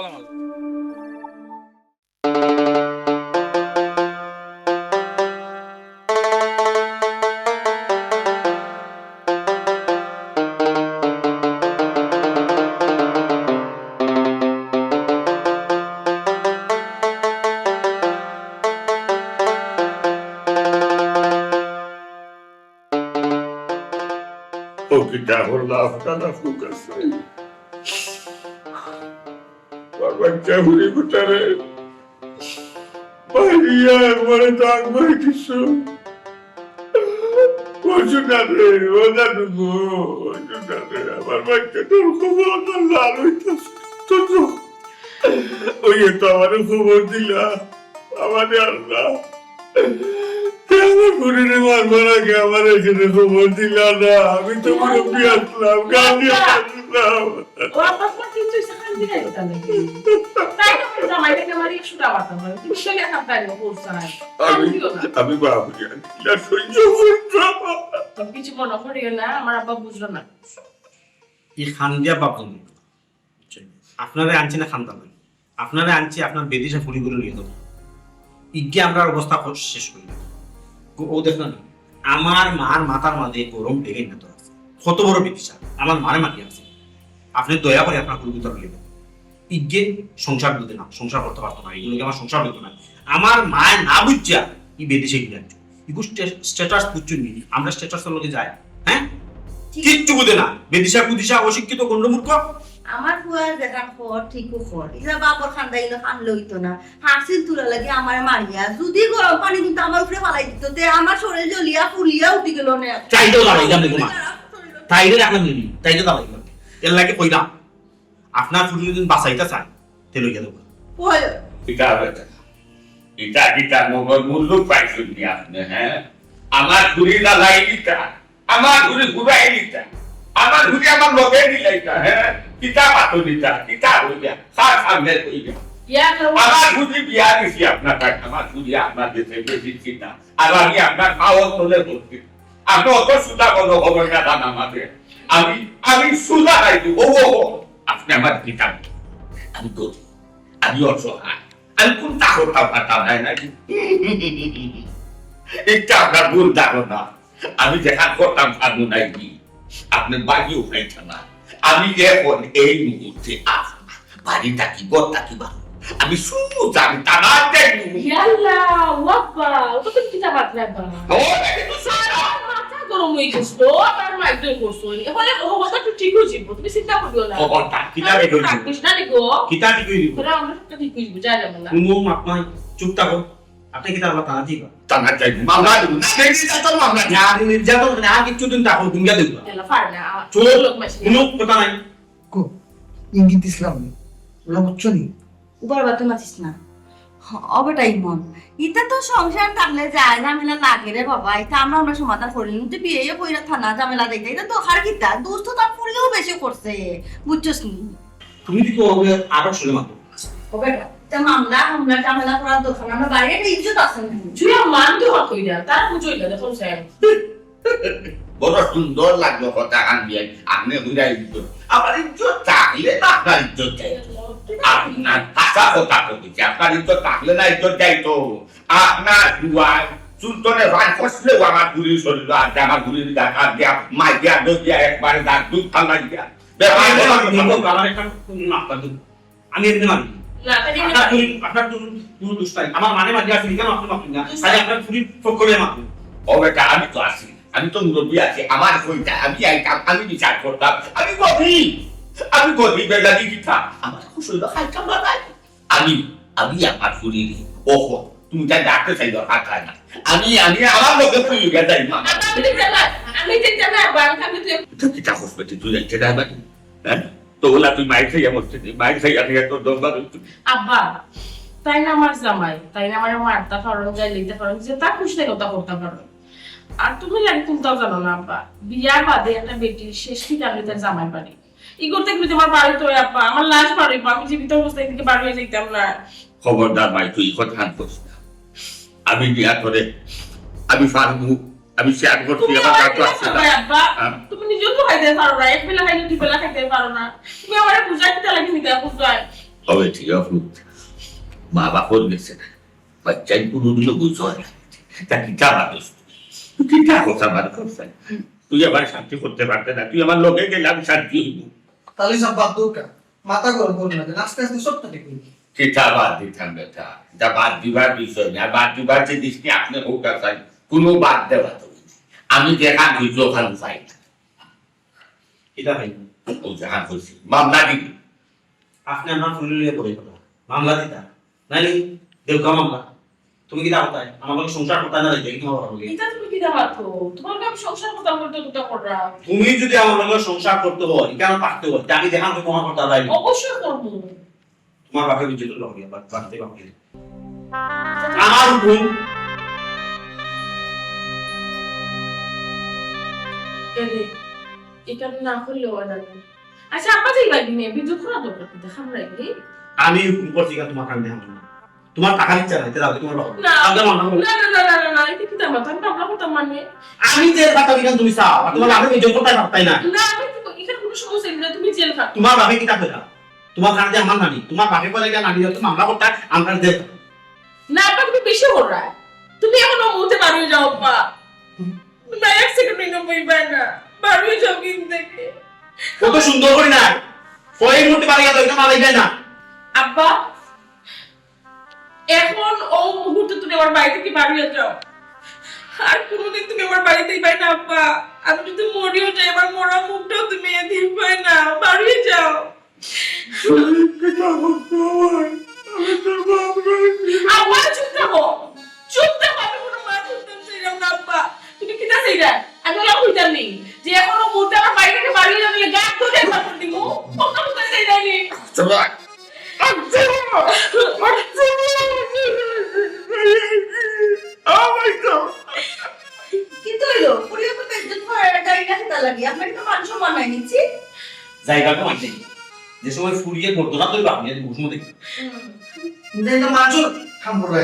ও কিতা করলা আপনারা ফোকাস নাই। বাবা চাহুরি গুতারে বাইরিয়া একবারে দাগ বাই দিছো। ও সুনা রে, ও জানু গো, ও সুনা রে, আমার বাচ্চাটার খবর তো লাল হইতাছে। তো তো, ওই তো আমারে খবর দিলা, আমারে আল্লাহ। আমার শরীরে মারবার আগে আমার এখানে খবর দিলা না, আমি তো মুরব্বী আসলাম, গার্ডিয়ান আসলাম। ও আব্বা, তোমার কিচ্ছু হইছে, কান্দি নাই তো নাকি? তাই না, আমার জামাইটাকে আমার একশোটা বাতা হয়, তুমি তো লেখা তাই না, বলছো না। আমি, কান্দিও না। আমি বাবুরে, আমি না সহ্য করতাম। তুমি কিছু মনে করিও না, আমার আব্বা বুঝলো না। এই খান দিয়া বাপ জানে। আপনারে আনছি না খান্দার লাগি, আপনারে আনছি আপনার বেদিশা ফুড়ি করে নিয়ে যাবো। ইগে আমরার অবস্থা ক-, শেষ করি। ও, ও দেখ না, আমার মার মাথার মাঝে গরম বেগে না তো আছে। কত বড় বেদিশা, আমার মারে মারিয়া আছে। আপনি দয়া করে আপনার ফুড়ি গুতারে নিয়ে যান। ইগে সংসার বুঝে না, সংসার করতে পারতো না, এগুলোকে আমার সংসার হইতো না। আমার মায় না বুঝছা, ই বেদিশা কিনে আনছো। ইগু স্টে-, স্ট্যাটাস বুঝছো নি? আমরা স্ট্যাটাসের লগে যাই, হ্যাঁ? ঠিক। কিচ্ছু বুঝে না। বেদিশা কুদিশা, অশিক্ষিত, গণ্ডমূর্খ। আমার ফুয়া যেখান কর, ঠিকও কর। ইলা বাপর খান্দা ইলা খানলে হইতো না। হাসিল তুলা লাগে আমারে মারিয়া। যদি গরম পানি কিন্তু আমার উপরে ফালাই দিত, তে আমার শরীর জ্বলিয়া ফুলিয়া উঠি গেল না। তাইরে তো দাঁড়াইলাম দেখো মা। তাইরে রাখলাম নি? তাইরে দাঁড়াইলাম। এর লাগে কইলাম, আপনার ফুড়ি যদি বাঁচাইতে চায়, তে লইয়া দেবো। ওই। ইটা হবে না। ইটা, ইটা মগর মূল্য পাইছুন নি আপনি, হ্যাঁ? আমার ফুড়ি জ্বালাই দিতা, আমার ফুড়ি ঘুরাই দিতা, আমার ফুড়ি আমার লগে দিলাইতা, হ্যাঁ? কিতা পাতো দিতা, কিতা হইয়া, কার সামনে হইয়া। ইয়া, তো আমার ফুড়ি বিয়া দিছি আপনার কাছে, আমার ফুড়ি আপনার দেশে বেশি চিন্তা, আর আমি আপনার পাওয়ার তলে বসছি। আপনি অত সুদা কোনো খবর না জানা আমাদের। আমি, আমি সুদা নাই তো, ও, ও, ও। আপনি আমার কিতাব। আমি গরিব, আমি অসহায়, আমি কোনটা করতাম পারতাম নাই নাকি? এটা আপনার ভুল ধারণা। আমি যেখান করতাম পারবো নাই কি? আপনি বাড়ি উঠাইছেন না। আমি এখন এই মুহূর্তে আপনার বাড়ি থাকি, ঘর থাকি বার। আমি শুধু জানি তারা দেখবো। ইয়াল্লা, ওয়াব্বা, ওটা তো কিতা মাত না বা। ও, এটা কিন্তু সারা। মাথা গরম হয়ে গেছে তো, তার মাইক ধরে করছো। এখন ও কথা তো ঠিক হয়ে যাবো, তুমি চিন্তা করিও না। খবরটা, কিতা ঠিক হয়ে যাবো? রাখিস না রে গো। কিতা ঠিক হয়ে যাবো? তোরা আমরা সবটা ঠিক হয়ে যাবো, যা যাবো না। হুম, আপনার চুপ থাকো। আপনি কিতা আবার থানা যাইবা? থানা যাইবো, মামলা দিব। না, দেখি তা তো মামলা। না, আমি নির্যাতন না, আর কিচ্ছু দিন থাকো, দুনিয়া দেখবা। এলা পারে না, আমার চুপ, লোক মাসি। কোনো কথা নাই। কো, ইঙ্গিত দিছিলাম নি? ওরা বুঝছো নি? উবার বাতে মাতিস না। হ, ও বেটা ইমন, ইতা তো সংসার থাকলে যায়, ঝামেলা লাগে রে বাবা, ইতা আমরা, আমরা সমাধান করি। তুই বিয়ে কইরা থানা ঝামেলা দেখতে, ইতা তো আর কিতা, দুষ তো তার ফুড়িও বেশি করছে, বুঝছস নি? তুমি কি তো ওকে আরো শুনে মাতো? ও বেটা, তা মামলা, মামলা, ঝামেলা করার দরকার, আমরা বাইরে একটা ইজ্জত আছে না? তুই আর মান তো হক হইলা, তার বুঝ হইলা, দেখো স্যার। বড় সুন্দর লাগলো কথা কান দিয়ে, আপনি ঘুরাই দিত। আমার ইজ্জত থাকলে না আপনার ইজ্জত যাই। আপনার হাছা কথা কইছে, আপনার ইজ্জত থাকলে না ইজ্জত যাই তো। আপনার দুয়ার চুলতনে ভাই ফসলেও আমার গুলি শরীর, আর আমার গুলির গায়ে হাত দিয়া, মাই দিয়া, দই দিয়া, একবারে দাঁত দুধ ফালাই দিয়া। ব্যাপার আমি বড় আমার কথা নিব, বলো। আমার একটা মাপটা দেবো। আমি এমনি মানি। না, তাহলে এমনি আপনার মানি। ফুড়ি, আপনার ফুড়ি, ফুড়ি দুষ্টাই। আমার মানে মাঝে আসলে কেন আপনি মাপেন না? দুষ্টাই। তাই আপনার ফুড়ির পক্ষ নিয়ে মাপেন। ও বেটা, আমি তো আছি। আমি তো মুরব্বী আছি। আমার কইতা, আমি আইতাম, আমি বিচার করতাম। আমি গরিব। আমি গরিব, বেটা, কি দিতাম? আমার কুশল তো খাইতাম না তাই। আমি, আমি আমার ফুড়ির, ওহো, তুমি তাই ডাকতে চাই দরকার হয় না। আমি, আমি আমার লোকে তুই গেলে যাই মা। আমি তো জানা, আমি তো জানা, বারো খাবি তুই। তো কিতা করবে তুই, তুই যাইতে দেয় না তুই? হ্যাঁ? তো ওলা তুই মাইর খাইয়া মরতে দে, মাইর খাইয়া নিয়ে তোর দরকার হইতো। আব্বা, তাই না আমার জামাই, তাই না আমার মারতা পারন, গাইলাইতা পারন, যেতা খুশি তাই ওতা করতা পারন। আর তুমি লাগে কোনটাও জানো না আব্বা, বিয়ার বাদে একটা বেটি শেষ কি জানলে তার জামাই বাড়ি। ই করতে গেলে তোমার বাড়ি তো আব্বা, আমার লাশ বাড়ি, আমি জীবিত অবস্থায় থেকে বাড়ি হয়ে যাইতাম না। খবরদার মাই, তুই ই কথা হান করিস না। আমি বিয়া করে, আমি ফারমু, আমি শেয়ার করছি, তুমি আমার আমার কাছে একটা আছে না। ভাই আব্বা, হ্যাঁ? তুমি নিজেও তো খাইতে পারো না, এক বেলা খাইলে দুই বেলা খাইতে পারো না। তুমি আমারে বুঝাই দিতে লাগে, নিতে বুঝাই। হবে, ঠিক আছে। মা বাপর গেছে না, বাচ্চাই কোনোদিনও বুঝো না। তা কিতা মানুষ, তুই কিতা কথা বার করছিস? তুই আমার শান্তি করতে পারতে না, তুই আমার লগে গেলে আমি শান্তি হইব। তাহলে সব বাদ দৌকা, মাথা গরম করো না, আস্তে আস্তে সবটা ঠিক হইব। কিতা বাদ দিতাম বেটা, যা বাদ দিবার বিষয় না, বাদ দিবার যে দৃষ্টি আপনি হোক আর চাই, কোনো বাদ দেওয়া তো না। আমি যেখান হইতো ওখানে চাই না। কিতা ভাই? ও যেখান হইছে, মামলা দিবি। আপনি আমার ফুলি লিয়ে পড়ে কথা। মামলা দিতা? নাইলে দেউকা মামলা। তুমি কিতা করতায়? আমার লগে সংসার করতায় না, দেখি তোমার বাবা বলি। এটা তুমি কিতা মাতো? তোমার লগে আমি সংসার করতাম বলতে কিতা করলাম? তুমি যদি আমার লগে সংসার করতে হয়, এখানে থাকতে হয়, তা আমি দেখান তুমি তোমার করতে পারি। অবশ্যই করবো। তোমার বাপের বিদ্যুৎ লগে, বাদ, বাদ দিয়ে বাপকে। আমার হুকুম। এরে, এটা না করলেও হয় না। আচ্ছা, আব্বা যাইবা কি নে? বিদ্যুৎ করা দরকার, কিন্তু খাম রাখবি। আমি হুকুম করছি, কেন তোমার কান দেখাম না? তোমার টাকার ইচ্ছা নাই, তে দাও, তোমার বাবা। না। আব্বা মানা করো। না, না, না, না, না, না, এটা কি দাম? আমি বাবা করতাম মানে। আমি যে কথা দিলাম তুমি চাও, আর তোমার বাপের নিজের কথায় ভাবতাই না। না, আমি তো এখানে কোনো সমস্যা নেই, তুমি জেল খাও। তোমার বাপে কিতা কইলা? তোমার কান দিয়ে আমার নানি, তোমার বাপে কইলা গিয়া নানি হয়তো মামলা করতা, আমরা জেল খাও। না, আব্বা, তুমি বেশি কররা। তুমি এখন ও মুহূর্তে বার হয়ে যাও, আব্বা। তুমি এক সেকেন্ড হইলে বইবা না। বার হয়ে যাও কিন্তু থেকে। কত সুন্দর করি না। কয়েক মুহূর্তে বাড়ি গেল, এটা মারাই যায় না। আব্বা, এখন ও মুহূর্তে তুমি আমার বাড়ি থেকে বার হয়ে যাও। আর কোনোদিন তুমি আমার বাড়িতে পাই না, আব্বা। আমি যদি মরিও যাই, আমার মরা মুখটাও তুমি এদিন পাই না। বার হয়ে যাও। শরীর পিতা ভক্ত আমার, আমি তোর বাপ নই। আব্বা, চুপ থাকো। চুপ থাকো, আমি কোনো মাছ ধরতাম চাইলাম না, আব্বা। তুমি কিতা চাইলা? আমি ওলা কইতাম নি যে এখনো মুহূর্তে আমার বাড়ি থেকে বাড়ি যাবে, গাছ ধরে একবার করে দিব। কত কথা চাইলা নি? আচ্ছা, আচ্ছা, আচ্ছা। Oh my God। কিতা হইলো? পুরিয়া তো বেজ্জত করার গাড়ি না খেতা লাগি। আপনার তো মান সম্মান নাই নিচ্ছি। জায়গা তো মানতে। যে সময় ফুরিয়ে করতো না, তুই বাপ নিয়ে ঘুষ মতো। হুম। কিন্তু এটা মাছও খাম পড়বে।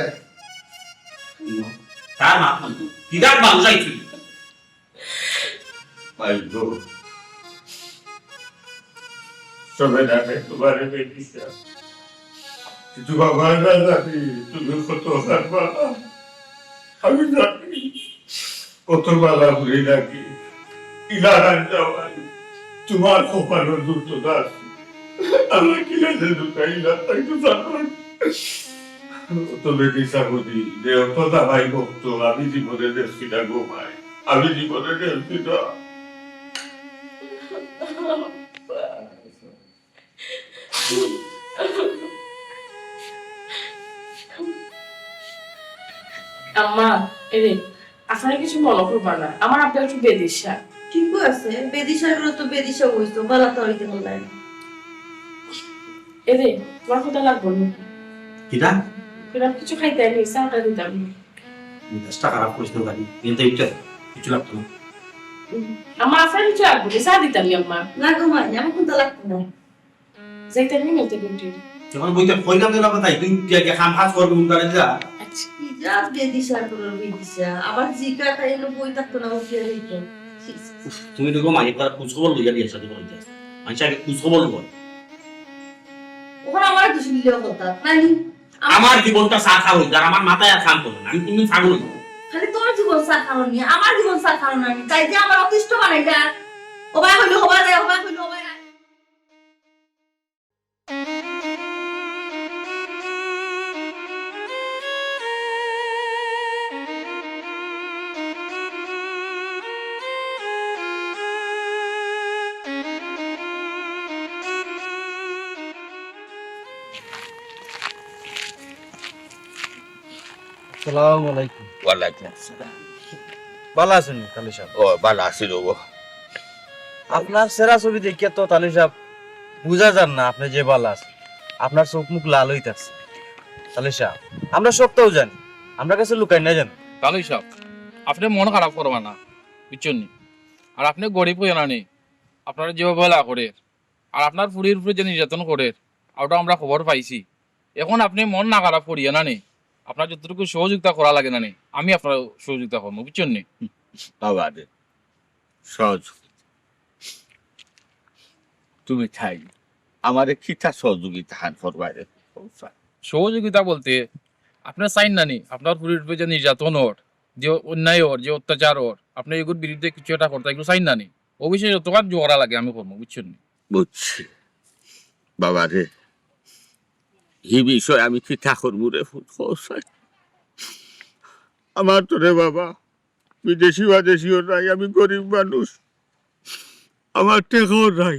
তার মাপ মানতো। কিদার মানুষ আইছিল। মাইগো, সবে ডাকে তোমারে বেদিশা। কিন্তু বাবা না জানি তুমি কত হাত বাবা। আমি জানি কত বালা হয়ে ডাকি। ইলারান যাওয়াই তোমার কপালর দুর্দশা আছে। আমরা কি লেজে ঢুকাইলা, তাই তো জানো। তবে দিশা বুঝি, দেহ তো দাবাই ভক্ত, আমি জীবনে দেখছি না গো মাই। আমি জীবনে দেখছি না। আম্মা, এরে, আপনারা কিছু মনে করবা না, আমার আব্বা একটু বেদিশা। ঠিক আছে, বেদিশা করে তো বেদিশা হইতো, বালা তো হইতে পারলাই না। এরে, তোমার কথা লাগবো না। কিতা? কিতা কিছু খাইতে আনি, চা টা দিতাম। মেজাজটা খারাপ করিস না ভাই, কিন্তু একটু কিছু লাগতো না। উম, আমার আপনার কিছু লাগবো না, চা দিতাম নি আম্মা। না গো মা, আমার কোনটা লাগতো না। যাইতে আমি মেলতে ডিউটি। যখন বইতে কইলাম যে না তাই, তুই উঠে গিয়ে কাম কাজ করবি, উঠে যা। আচ্ছা। কি যা বেদিশা করে বেদিশা, আবার জিকা তাই এলো বই থাকতো না, উঠে যাইতো। উফ, তুমি দেখো মা, একবার খোঁজ খবর লইয়া বিয়ের সাথে করতে। মানুষ আগে খোঁজ খবর লয়। ওখানে আমার কিছু নিলেও কথা, নানি? আমার জীবনটা সার খাওয়া হইতো, আর আমার মাথায় আর কাম করে না। আমি কোনদিন ছাগল হইব। খালি তোর জীবন সার খাওয়া নিয়ে, আমার জীবন সার খাওয়া নিয়ে। তাই যে আমার অতিষ্ঠ বানাইলা। ওবায় হইলো, ওবায় যায়, ওবায় হইলো, ওবায় যায়। আসসালামু আলাইকুম। ওয়ালাইকুম আসসালাম। ভালা আছইন নি, তালই সাব? ও, ভালা আছি রে গো। আপনার চেহারা ছবি দেখিয়া তো, তালই সাব, বুঝা যার না আপনি যে ভালা আছইন। আপনার চোখ মুখ লাল হইতাছে। তালই সাব, আমরা সবটাউ জানি, আমরার কাছে লুকাইন না জানি। তালই সাব, আপনি মন খারাপ করবা না, বুঝছইন নি? আর আপনি গরিব হইয়া না নি, আপনারে যেভাবে অবহেলা করের, আর আপনার ফুরির উপরে যে নির্যাতন করের, ওটা আমরা খবর পাইছি। এখন আপনি মন না খারাপ করিয়া না নি, আপনার যতটুকু সহযোগিতা করা লাগে না নি, আমি আপনার সহযোগিতা করমু, বুঝছইন নি? বাবা রে, সহযোগিতা। তুমি তাইন আমারে কিতা সহযোগিতা হান করবায় রে? সহযোগিতা বলতে, আপনে চাইন না নি আপনার ফুরির উপরে যে নির্যাতন অর, যে অন্যায় অর, যে অত্যাচার অর, আপনে এগুর বিরুদ্ধে কিছু একটা করতা, এগুর চাইন না নি? অবশ্যই যতখান জোগাড় লাগে আমি করমু, বুঝছইন নি? বুঝছি বাবা রে, ই বিষয়ে আমি কিতা করমু রে পুত, কও চাই। আমার তো রে বাবা, বিদেশি বাদেশিও নাই, আমি গরিব মানুষ, আমার টেকাও নাই,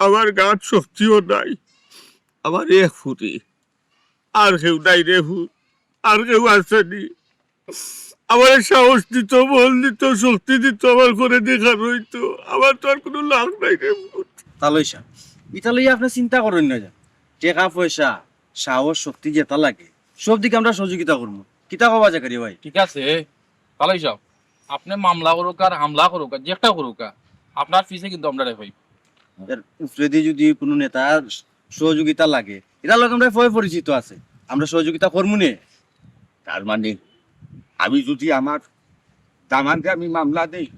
আমার গাত শক্তিও নাই, আমার এক ফুরি, আর কেউ নাই রে পুত, আর কেউ আছে নি? আমারে সাহস দিত, বল দিত, শক্তি দিত, আমার ঘরে দেখা রইতো, আমার তো আর কোনো লাভ নাই রে পুত। তালই সাব, ইতা লইয়া আপনে চিন্তা করইন না যান। টেকা পয়সা, সাহস, শক্তি যেতা লাগে, সব দিকে আমরা সহযোগিতা করমু। কিতা কবা জাকারিয়া ভাই? ঠিক আছে, তালই সাব, আপনে মামলা করউক্কা আর হামলা করউক্কা, যেকটা করউক্কা, আপনার পিছে কিন্তু আমরা রেফাই। এর উপরেদি যুদি কুনু নেতার সহযোগিতা লাগে, ইতার লগে আমরা পয় পরিচিত আছে, আমরা সহযোগিতা করমু নে। তার মানে আমি যুদি আমার দামানরে আমি মামলা দেই,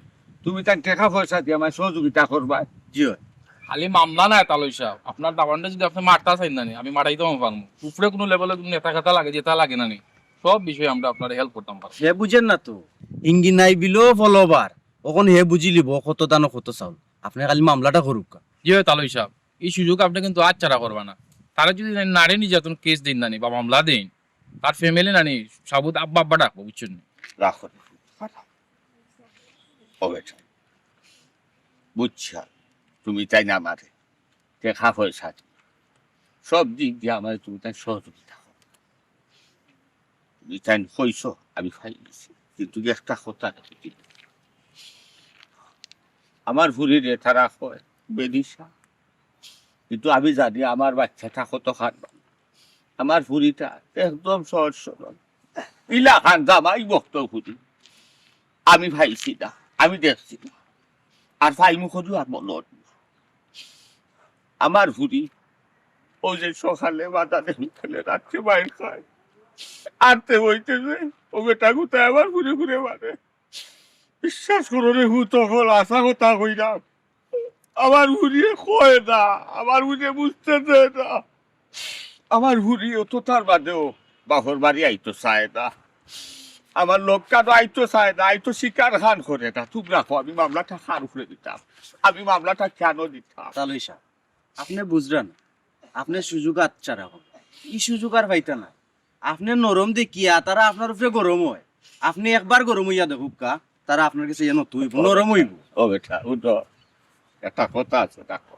তুমি তাইন টেকা পয়সা দিয়া আমায় সহযোগিতা করবায়? জি অয়। খালি মামলা নায় তালই সাব, আপনার দামানরে যুদি আপনে মারতা চাইন না নি, আমি মারাইতাম পারমু। উপরে কুনু লেভেলে কুনু নেতা খেতা লাগে, যেতা লাগে না নি, সব বিষয়ে আমরা আপনারে হেল্প করতাম পারমু। হে বুঝের না তো, ইঙ্গি নাই বিলো ফলবার, অখন হে বুঝিলিবো কত ধানো কত চাউল। আপনে খালি মামলাটা করউক্কা। জি অয় তালই সাব, ই সুযোগ আপনে কিন্তু হাতছাড়া করবা না। তারে যুদি নারী নির্যাতন কেস দেইন না নি বা মামলা দেইন, তার ফ্যামিলি না নি সাবুত আব্বা আব্বা ডাকবো, বুঝছইন নি? রাখো। ও বেটা, বুঝছি, তুমি তাইন আমারে টেকা পয়সা দিও, সব দিক দিয়া আমারে তুমি তাইন সহযোগিতা করো। তুমি তাইন কইছো, আমি পাইলিছি, কিন্তু একটা কথা রাখি দিলাম। আমার ফুরিরে তারা কয় বেনিশা, কিন্তু আমি জানি আমার বাইচ্চাটা কতখান ভালা। আমার ফুরিটা একদম সহজ সরল, ইলাখান জামাই বখত ফুরি। আমি পাইছি না, আমি দেখছি না, আর পাইমু করিও আর মনো অয় না। আমার ফুরি অউ যে সকালে বাজারে, বিকালে রাত্রে মাইর খায়, আরতে অইতে যে অউ বেটাগুতায় আমার ফুরিগুরে মারে। বিশ্বাস করো রে পুত, অকল হাছা কথা কইরাম। আমার ফুরিয়ে কয় না, আমার ফুরিয়ে বুঝতে দেয় না। আমার ফুরি অততার বাদেও বাপর বাড়ি আইতো চায় না। আমার লগে তো আইতো চায় না, আইতো স্বীকার খান করে না। তুমরা কও আমি মামলাটা কার উপরে দিতাম? আমি মামলাটা কেনে দিতাম? তালই সাব, আপনে বুঝরা না, আপনে সুযোগ হাতছাড়া কররা। ই সুযোগ আর পাইতা না। আপনে নরম দেখিয়া তারা আপনার উপরে গরম অয়। আপনে একবার গরম অইয়া দেখউক্কা, তারা আপনার গেছে ইয়া নত অইবো, নরম অইবো। ও বেটা, উঠো। একটা কথা আছে, দেখো।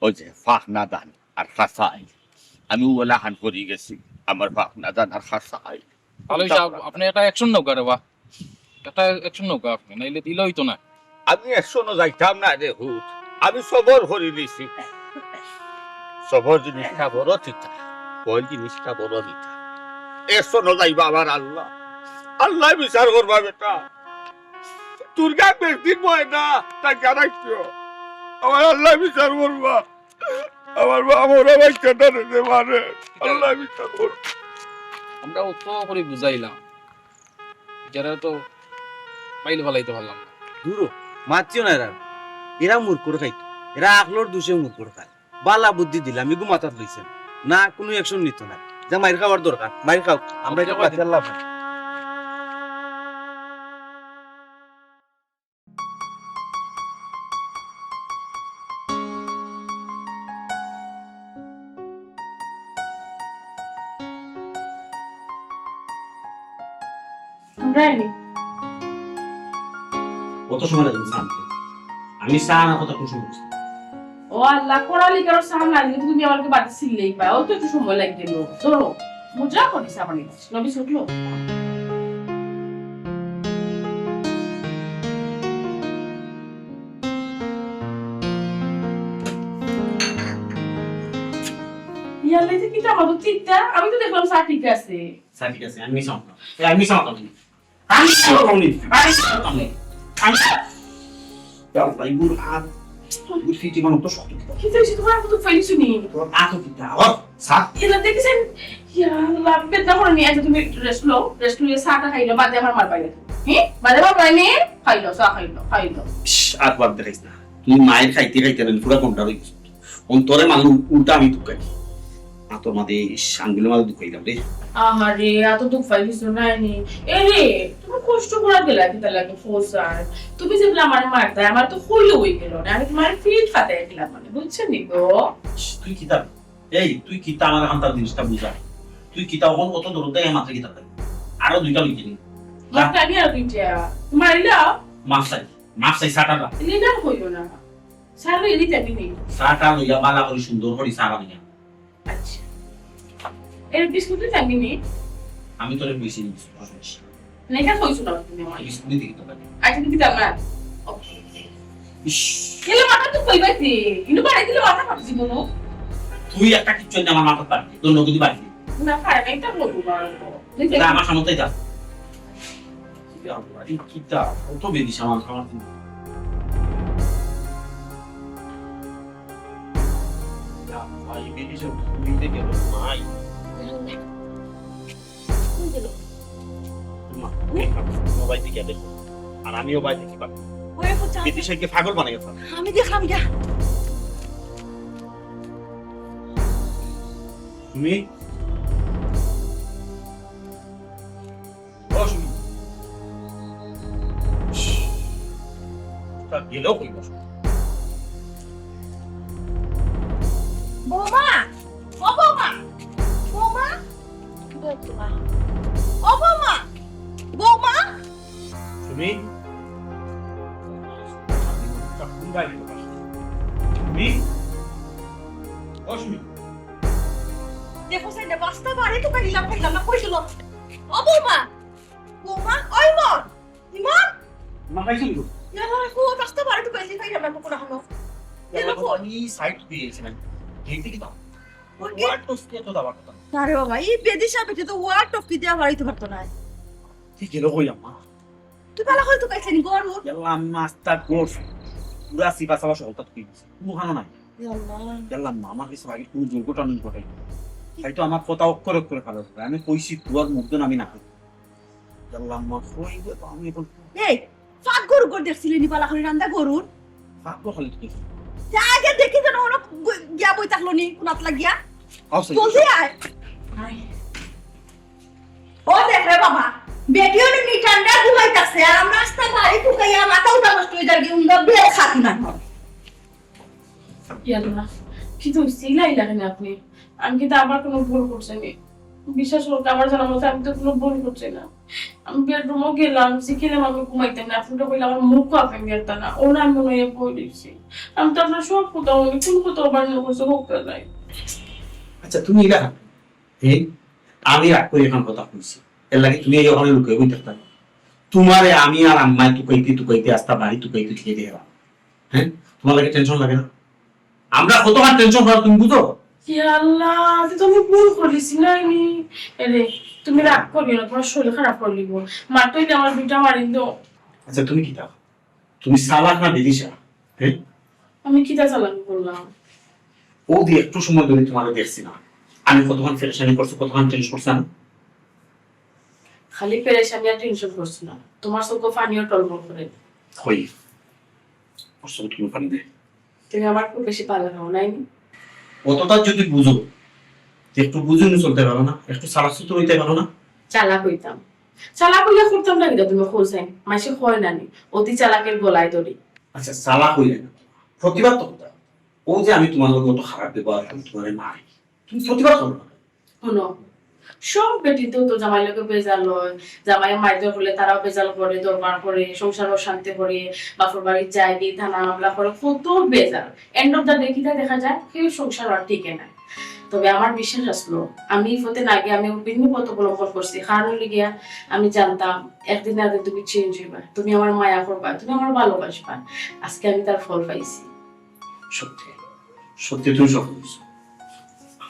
অউ যে ফাকনা ধান আর খাসা আইল, আমি অলাখান করি গেছি, আমার ফাকনা ধান আর খাসা আইল। তালই সাব, আপনে একটা অ্যাকশন নেউক্কা রে বা। একটা অ্যাকশন নেউক্কা আপনে, নাইলে দিলে অইতো না। আমি অ্যাকশনো যাইতাম না রে পুত, আমি সবর করি নিছি। সবর জিনিসটা বড় তিতা, ভয় জিনিসটা বড় মিঠা। অ্যাকশনো যাইবা আমার আল্লাহ, আল্লায় বিচার করবা বেটা। দুর্গা একদিন ময়না, তাই জানাইছো। আমার আল্লায় বিচার করবা। আমার বাপ মরা বাইচ্চাটারে যে মারে, আল্লায় বিচার করবা। আমরা অত করি বুঝাইলাম, এরারে তো মাইল ফালাইতে পারলাম না। দুরো, মাতিও না এরারে। এরা মুরগর খাইতো। এরা আখলর দুষে মুরগর খায়। বালা বুদ্ধি দিলাম, ইগু মাথাত লইছে না। না, কুনু অ্যাকশন নিতো না। যা মাইর খাওয়ার দরকার, মাইর খাউক। আমরা ইটা পাইতাম না। অত সময় লাগে চা আনতে? আমি চা আনার কথা কোন সময় বলছি? ও আল্লাহ, কোরালি কারো চা না দিলে তুমি আমাকে বাড়িতে ছিললেই পায়। অত একটু সময় লাগে কেন? ধরো, মজা করিস আমার কাছে। নবী উঠলো। ইয়াল্লাইতে কিতা মাদক চিন্তা? আমি তো দেখলাম চা ঠিক আছে। চা ঠিক আছে, আমি মিছা মাতলাম। এ, আমি মিছা মাতলাম নি? আমি মিছা মাতলাম নি? আমি মিছা মাতলাম নি? আমি, ইয়া আল্লাহ, ইগুর হাত, ইগুর ফিটি মানে তো শক্ত কিতা? কিতা হইছে তোমার? আমি তো ফেলিছি নি। তোর হাত কিতা? ও, চা। ইয়াল্লা, দেখছেন? ইয়া আল্লাহ, বেদনা করে নিয়ে আচ্ছা তুমি রেস্ট লও, রেস্ট লইয়া চাটা খাইলে বাদে আমার মার বাইরে। হে, বাদে বাবা নি? খাইলো, চা খাইলো, খাইলো। ইস, আর বাদ দেখাইস না। তুই মায়ের খাইতে খাইতে না, পুরা ঘন্টা রয়ে গেছে। অন্তরে মানুষ উল্টা আমি দুঃখাই। আর তোর মাঝে, ইস, আঙ্গুলের মাঝে দুঃখাইলাম রে। আহারে, এত দুঃখ পাই কিছু নাই নি। এ রে, তুমি কষ্ট করা গেলা কিতা লাগে ফোসার? তুমি যেগুলা আমার মারতায়, আমার তো হইলে হয়ে গেল না। আমি তোমার ফিট ফাটাই দিলাম মানে, বুঝছো নি গো? ইস, তুই কিতা এই, তুই কিতা আমার হান্তার জিনিসটা বুঝা? তুই কিতা অখন অত দূর থেকে মাত্র কিতা পাই? আরো দুইটা লইকে নি। মাত্র আমি আর দুইটা। মারিলা? মাফ চাই, মাফ চাই, সাটালা। লিডার কইও না। সারা এদিকে আমি নেই। সাটা লইয়া বালা করি সুন্দর করি সারা নিয়া। আচ্ছা। এর বিস্কুট আমি নেই। আমি তোরে কইছি নি বিস্কুট খাওয়ার সমস্যা। না, এটা কইছো না তুমি আমার। বিস্কুট দিতে কিতা পারি? আচ্ছা, তুমি কিতা আমার? ওকে। ইস। এলে মাথা তো কইবাই দে। ইনো বাড়াই দিলে মাথা ফাটি জীবন। তুই একটা কিচ্ছু না আমার মাথা ফাটি। তোর নগদি বাড়ি। না, খায় না, এটা বলবো না। যা, আমার সামনে যা। কি আবার? এই কিতা? কত বেরিস আমার খাওয়ার দিন। যা, ভাই, বেরিস, তুই দেখে বল, ভাই। কই গেল? মা, মোবাইল দিকে দেখো। আর আমিও বাইরে দেখি পাগল। ওরে পুত, বিদেশে গিয়ে পাগল বানাই গেছে। আমি দেখলাম গিয়া। তুমি? ও, সুমি। তা গেলেও কই বসো? বৌমা! ও বৌমা! বৌমা! ও বৌমা! বৌমা! সুমি? সুমি? ও সুমি? দেখো, সাইডে বাস্তা বাড়ি তো পারিলাম, পারিলাম না, কই গেল? ও বৌমা! বৌমা, ওই মন! ইমন! মা, খাইছো নি? ইয়াল্লা, কো, বাস্তা বাড়ি তো পাইছি, পাইলাম না, কোন হলো? এলো কো? আমি সাইড দিয়ে গেছিলাম। দেখতে কি দাও? ওই কি? ওয়ার্ড অফ কে তো দাবার কথা। আরে বাবা, এই বেদিশা বেটি তো ওয়ার্ড অফ কি দিয়া বাড়িতে পারতো না। ঠিক এলো কই আম্মা? তুই ভালো করে তো পাইছিস নি, গরু? ইয়াল্লা, আম্মা, আস্তা গরু। পুরা সিপা সাবা সহতা তুই গেছিস। কোনো খানো নাই। ইয়াল্লা। ইয়াল্লা, আম্মা, আমার কিছু আগে কোনো দুর্ঘটনা ঘটে। তাই তো আমার কথা অক্ষরে অক্ষরে খারাপ হবে। আমি কইছি, তুয়ার মুখ দেন আমি না করি। ইয়াল্লা, আম্মা, কই গো, আমি এখন এই, ফাঁক গরু গরু দেখছিলি নি বালা করে রান্দা গরুর? ফাঁক গরু খালি তুই। তে আগে দেখি যেন ওরা গ-, গিয়া বই থাকলো নি, কোনাত লাগিয়া। আও, সেই জলদি আয়। আয়। ও দেখ রে বাবা, বেটিও নি ঠান্ডা ঘুমাই থাকছে, আর আমরা আস্তা বাড়ি ফুকাইয়া মাথা উঠা নষ্ট হয়ে যার কি, উন্দা বেল খাতি না হয়। ইয়াল্লা, কি তো চিল্লাইলা কেন আপনি? আমি কিন্তু আবার কোনো ভুল করছি নি? বিশ্বাস করতে আমার জানা মতো আমি তো কোনো ভুল করছি না। আমি বেডরুমও গেলাম, শিখিলাম আমি ঘুমাইতাম না। আপনি তো কইলে আমার মুখও আপনি বেরতা না, ওনার মনে হয় বই দিচ্ছি। আমি তো আপনার সব কথা উনি কোন কথা ওভার নিয়ে করছে, হোক নাই। আচ্ছা, তুমি ইলা এই, আমি রাগ করি এখন কথা কইছি। এর লাগি তুমি এই ওখানে লুকিয়ে বই থাকতাম। তোমারে আমি আর আম্মায় তুকাইতে তুকাইতে আস্তা বাড়ি তুকাইতে তুকাইতে গেলাম। হ্যাঁ? তোমার লাগে টেনশন লাগে না? আমরা কতবার টেনশন করা তুমি বুঝো? ইয়া আল্লাহ, তুই তো আমি ভুল করিস নাই নি। এরে, তুমি রাগ করিও না, তোমার শরীর খারাপ করে লিব। মার তো এই আমার দুইটা মারি দো। আচ্ছা, তুমি কিতা? তুমি চালাক না বিদিশা? হ্যাঁ? আমি কিতা চালাক করলাম? ও দি একটু সময় ধরে তোমারে দেখছি না। আমি কতক্ষণ পেরেশানি করছি, কতক্ষণ টেনশন করছি আমি? খালি পেরেশানি আর টেনশন করছো না, তোমার চোখে পানিও টলমল করে। কই? ওর চোখে তুমি পানি দে। তুমি আমার খুব বেশি ভালো খাও, নাই নি? অতটা যদি বুঝো, তো একটু বুঝে নিয়ে চলতে পারো না? একটু চালাক চতুর হইতে পারো না? চালাক হইতাম। চালাক হইয়া করতাম না কিতা তুমি খোঁজ নাই? মাসে হয় না নি? অতি চালাকের গলায় দড়ি। আচ্ছা, চালাক হইলে না। প্রতিবাদ তো করতাম। ও যে আমি তোমার লগে অত খারাপ ব্যবহার করি, তোমার মারি। তুমি প্রতিবাদ করো না। হুনো, সব বেটিন্তেও তো জামাই লগে বেজাল হয়, জামাই মাইর ধর করলে তারাও বেজাল করে, দরবার করে, সংসার অশান্তি করে, বাপর বাড়ি যায়, দিয়ে থানা মামলা করে, কত বেজাল। End of the day কিতা দেখা যায়, কেউ সংসার আর টিকে না। তবে আমার বিশ্বাস আসলো, আমি এই পথে না গিয়া আমি ভিন্ন পথ অবলম্বন করছি। কারণ হইলে গিয়া আমি জানতাম একদিন না একদিন তুমি চেঞ্জ হইবা, তুমি আমার মায়া করবা, তুমি আমার ভালোবাসবা। আজকে আমি তার ফল পাইছি। সত্যি, সত্যি তুমি সফল হয়েছো।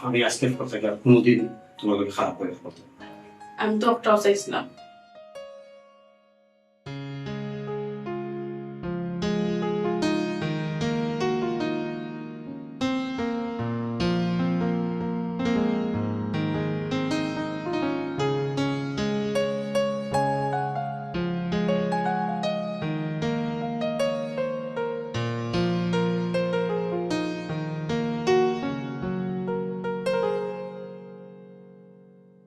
আমি আজকের পর থেকে আর কোনোদিন তোমার লগে খারাপ ব্যবহার করতে পারবো না। আমি তো একটাও চাইছিলাম,